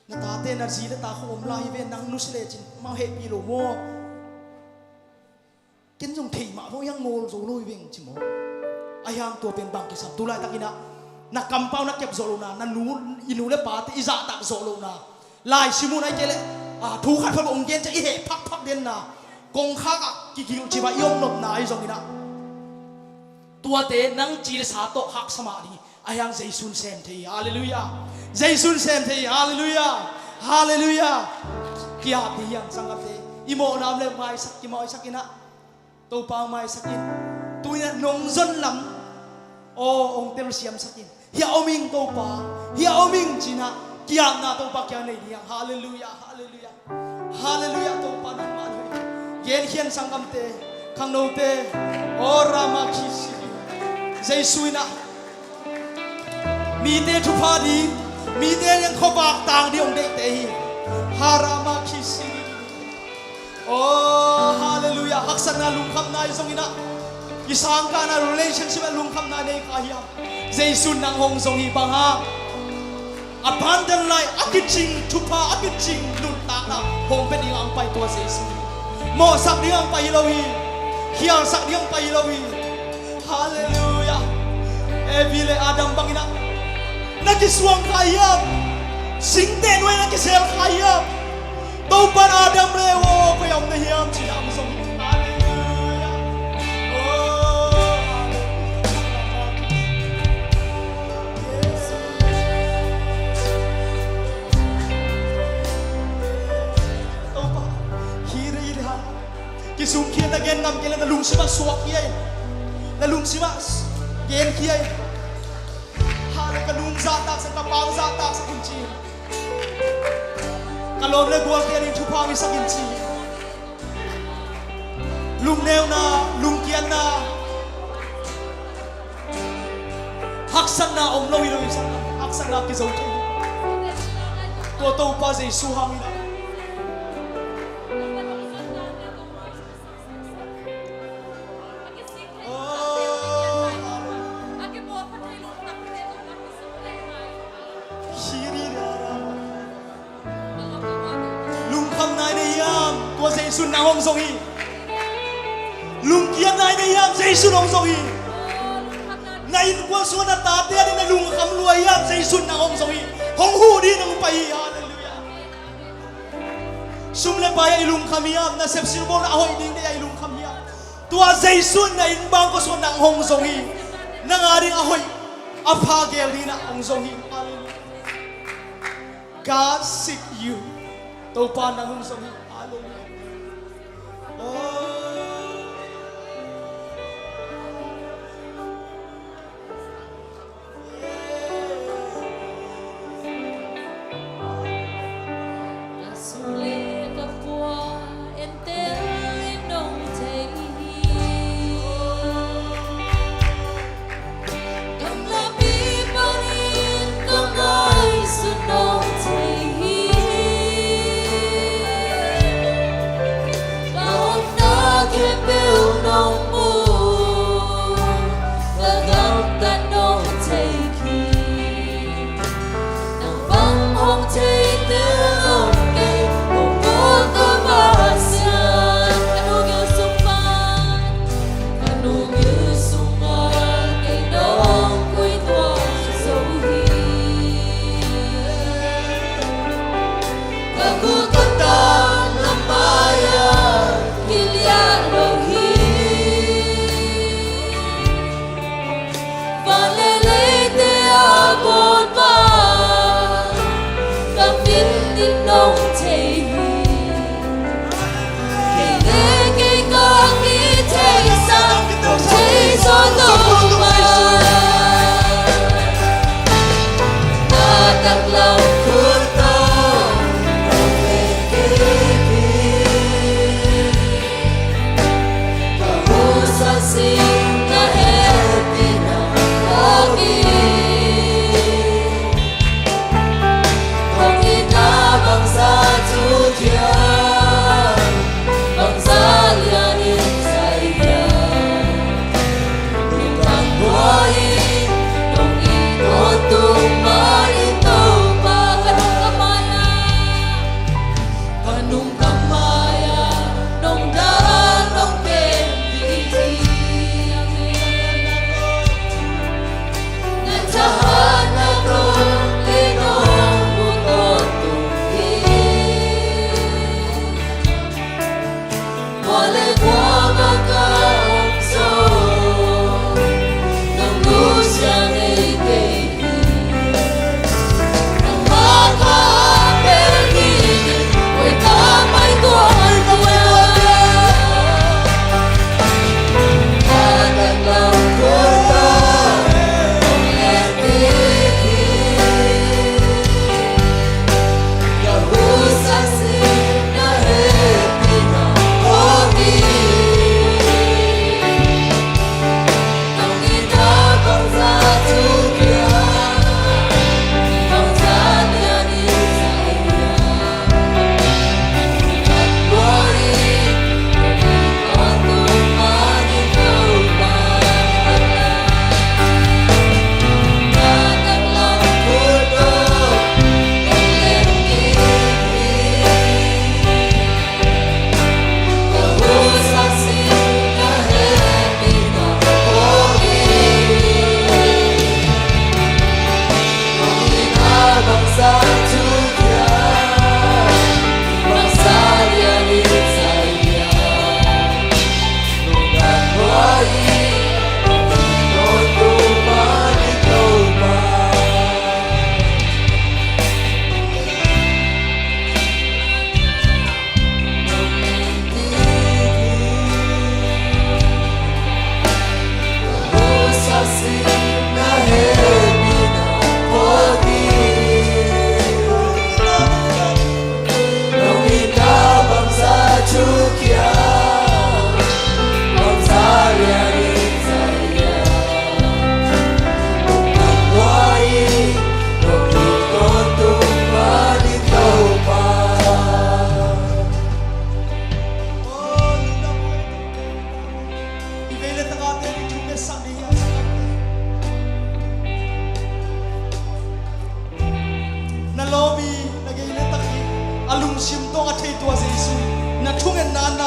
na tate na zi le ta khong om lai hi ve, nang nusia lecin amau hehpih lo maw? Ken zong thei mah bang hiang ngawl zo lo hi veng ci maw? Ahi hang tua pen bang kisam, tu laitakin ah na kampau na kep zawh lohna, na nu, i nu le pate i zahtak zawh lohna, laisim un ahih kei leh, ah, thu khat pha bang hong gen ciang i heh phakphak denna, kongkhak ah kigilh cip ah i om nopna ahi zongin ah, tuate nang ci le sa tawh haksa mah ding hi. Ahi hang Jesu'n sem thei hi. Halleluiah. Jesu'n sem thei hi. Halleluiah. Halleluiah. Ki-ap ding hi hang, sanggamte. I mawhna om le maisak, kimaisak in ah, Topa maisak in. Tu-in ah nong zon lam aw hong telsiamsak in. Hiah om ing Topa, hiah om ing ci-in ah ki-apna Topa kiang nei ding hi hang. Halleluiah. Halleluiah. Halleluiah, Topa nangmah na hi. Genkhia in, sanggamte, khangnote. O Rama Kisi. Jesu in ah mite thupha ding, mite ding khuavak tang ding hong deihte hi. Harama Kisi. O, halleluiah. Haksatna, lungkhamna i zongin ah, i sangkahna, relationship ah lungkhamna nei kha hiam? Jesu'n nang hong zong hi. Bang hang? Abundant life, a kicing thupha, a kicing nuntakna hong pia ding a hong pai tua Jesu hi. Mawhsak ding a hong pai hi lo hi. Khialsak ding a hong pai hi lo hi. Halleluiah. Evi le Adam bangin ah na kisuang kha hiam? Singteh nuai na kisel kha hiam? Topa'n Adam le Eva aw, koi ah om na hiam ci-in ah hong zong hi. Halleluiah. Oh, halleluiah. Topa, hi re hi re ha. Kisungkhia, na gen ngam kei leh na lungsim ah suakkhia in. Na lungsim ah genkhia in. Ha le, ka nu hong zahtaksak, ka pa hong zahtaksak in ci. Ka lawm le gualte ading thupha hong hisak in ci. Lungneuna, lungkiatna, haksatna om lo hi lo hi, haksatna kizo thei. Tua Topa Jesu hangin ah. Lungkhamna i nei hiam? Tua Jesu'n nang hong zong hi. Lungkiatna i nei hiam? Jesu'n hong zong hi. Na innkuan sungah na tate ading na lungkham lua hiam? Jesu'n nang hong zong hi. Hong huh ding hong pai hi. Halleluiah. Sum le pai ah i lungkham hiam? Na sepsilbawl a hoih ding deih ah i lungkham hiam? Tua Jesu'n na inn bangkua sungah nang hong zong hi. Nang ading a hoih a pha geel dingin ah hong zong hi. Halleluiah. God seek you. Topa nang hong zong hi. Halleluiah. Oh. Ka gamtat nong thei hi. Nang bang hong thei tel nong kei, hong kul ko Pasian. Ka lungsim sung pan, ka lungsim sung pan, kei nong kuai tuak zo hi. Ka kul ka tang na mai-ah kilian lo hi. Van le leite a bawl pa, ka min in nong thei hi. Kei le kei ka kitheisak, thei zaw lo ma.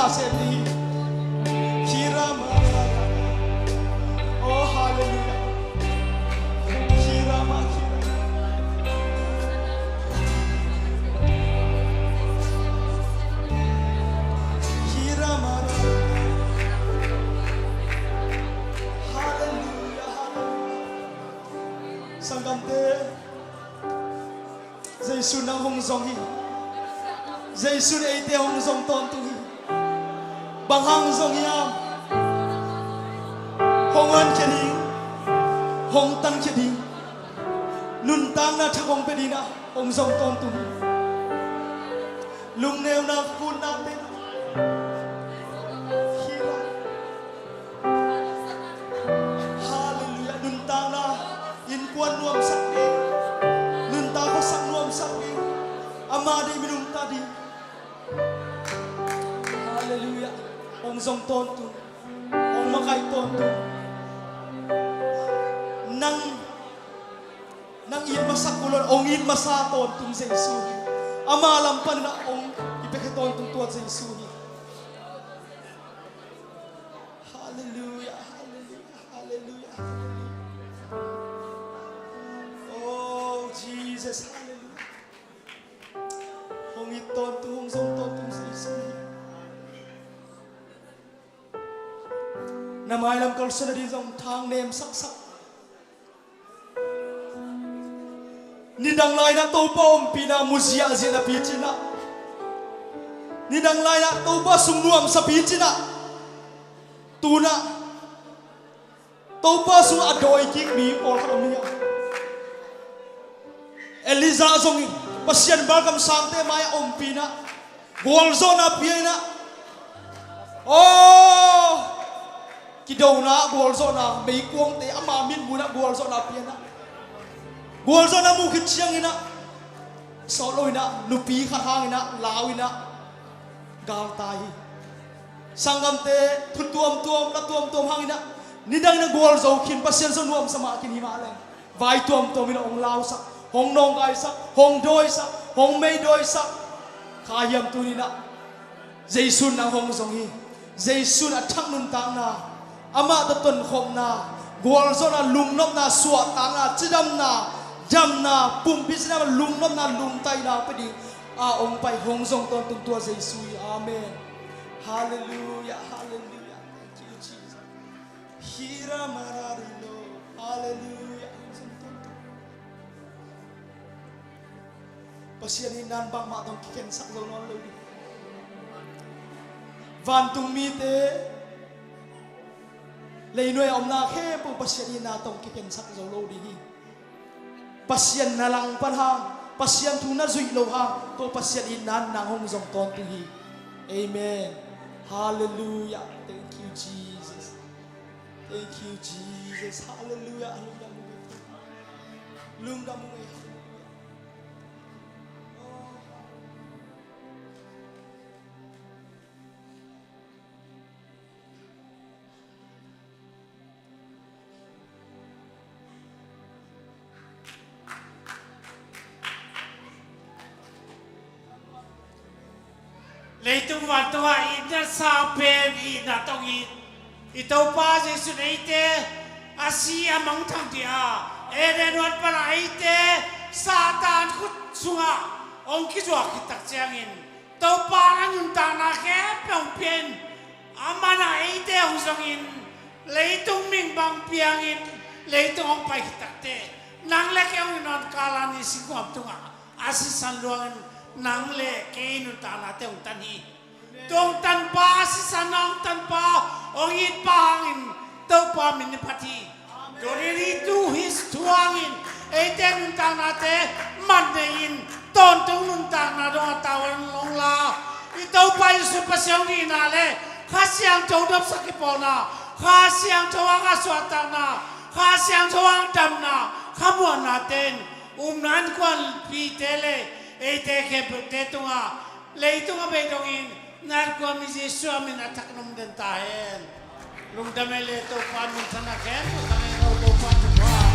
Sem ni. Kira ma. Oh, hallelujah. Kira ma, kira. Kira ma. Hallelujah, hallelujah. Sanggamte, Jesu nang hong zong hi. Jesu in eite hong zong tawntung hi. Bang hang zong hiam? Hong honkhia ding, hong tankhia ding, nuntakna thak hong pia ding in ah hong zong tawntung hi. Lungneuna, kutna te. Hallelujah. Nuntakna innkuan nuamsak ding, nuntak khuasak nuamsak ding, ama ding, minung ta ding. Hallelujah. Hong zong tawntung, hong makaih tawntung. Nang, nang it masak uh lo, hong it masa tawntung Jesu hi. Ama lam panin ah hong i piakhia tawntung tua Jesu hi. Hallelujah, hallelujah, hallelujah, hallelujah. Oh, Jesus, hallelujah. Hong it tawntung, hong zong tawntung Jesu hi. Na mailam kalsuan nading zong thang nem saksak. Nidang lai-in ah Topa ompihna mu ziahziah napi ci-in ah, nidang lai-in ah Topa sung nuamsa pi ci-in ah, tu-in ah Topa sungah a dawi kik mi pawlkhat om hi a. Elijah zong in Pasian balkamsangte mai-ah ompihna, gualzawhna pia in ah, aw, kidona, gualzawhna, meikuangte ama mitmuhna gualzawhna pia in ah, gualzawhna muh khit ciangin ah, sawt lo in ah, nupi khat hangin ah lau in ah galtai hi. Sanggamte, thu tuamtuam, la tuamtuam hangin ah, nidangin a gualzo khin, Pasian sung nuamsa mah khin hi mah leh, vai tuamtuam in ah hong lausak, hong nawngkaisak, hong dawisak, hong meidawisak. Kha hiam, tuni-in ah Jesu in nang hong zong hi. Jesu in a thak nuntakna, amah tawh tonkhopna, gualzawhna, lungnopna, suahtakna, cidamna, damna, pumpi cidamna, lungnopna, lungtaina pia ding a hong pai, hong zong tawntung tua Jesu hi. Amen. Hallelujah, hallelujah. Thank you, Jesus. Hira mararilo. Hallelujah. Hong zong tawntung. Pasian itna in bangmah tawh kikhensak zo nawn lo ding. Vantung mite, leinuai a omna khempeuh Pasian itna tawh kikhensak zo lo ding hi. Pasian na langpan hang, Pasian thu na zuih loh hang, tua Pasian itna in nang hong zong tawntung hi. Amen. Hallelujah. Thank you, Jesus. Thank you, Jesus. Hallelujah. Lungdam ung ei. Lungdam ung ei. Hallelujah. Leitung vantungah itna sang pen itna tawh it. I Topa Jesu in eite a si a mangthang ding a, Eden huan panah eite Satan khut sungah hong kizuak khit tak ciangin, Topa in a nuntakna khempeuh hong pia in, amah in eite hong zongin, leitung ming bang piangin, leitung hong pai khit takteh, nang le kei hong itna in Kalvari singkhuam tungah a sisan luangin nang le kei nuntaknate hong tan hi. Tua hong tanpa, a sisan hong tanpa, hong itpa hangin Topa min i phat hi. Tua ni-in hih thu, hih thu hangin eite nuntaknate man nei-in, tawntung nuntakna dong a tavuan hong la, i Topa Jesu Pasian hong itna le Kha Siangtho nopsak kipawlna, Kha Siangtho hang a suahtakna, Kha Siangtho hang damna, khamuanna ten, upna innkuanpihte le eite khempeuhte tungah, leitung a bei dongin na innkuan mi Jesu a min a thak nong den ta hen. Lungdam ei le, Topa in minthanna khempeuh tang ei lo, Topa in thupha.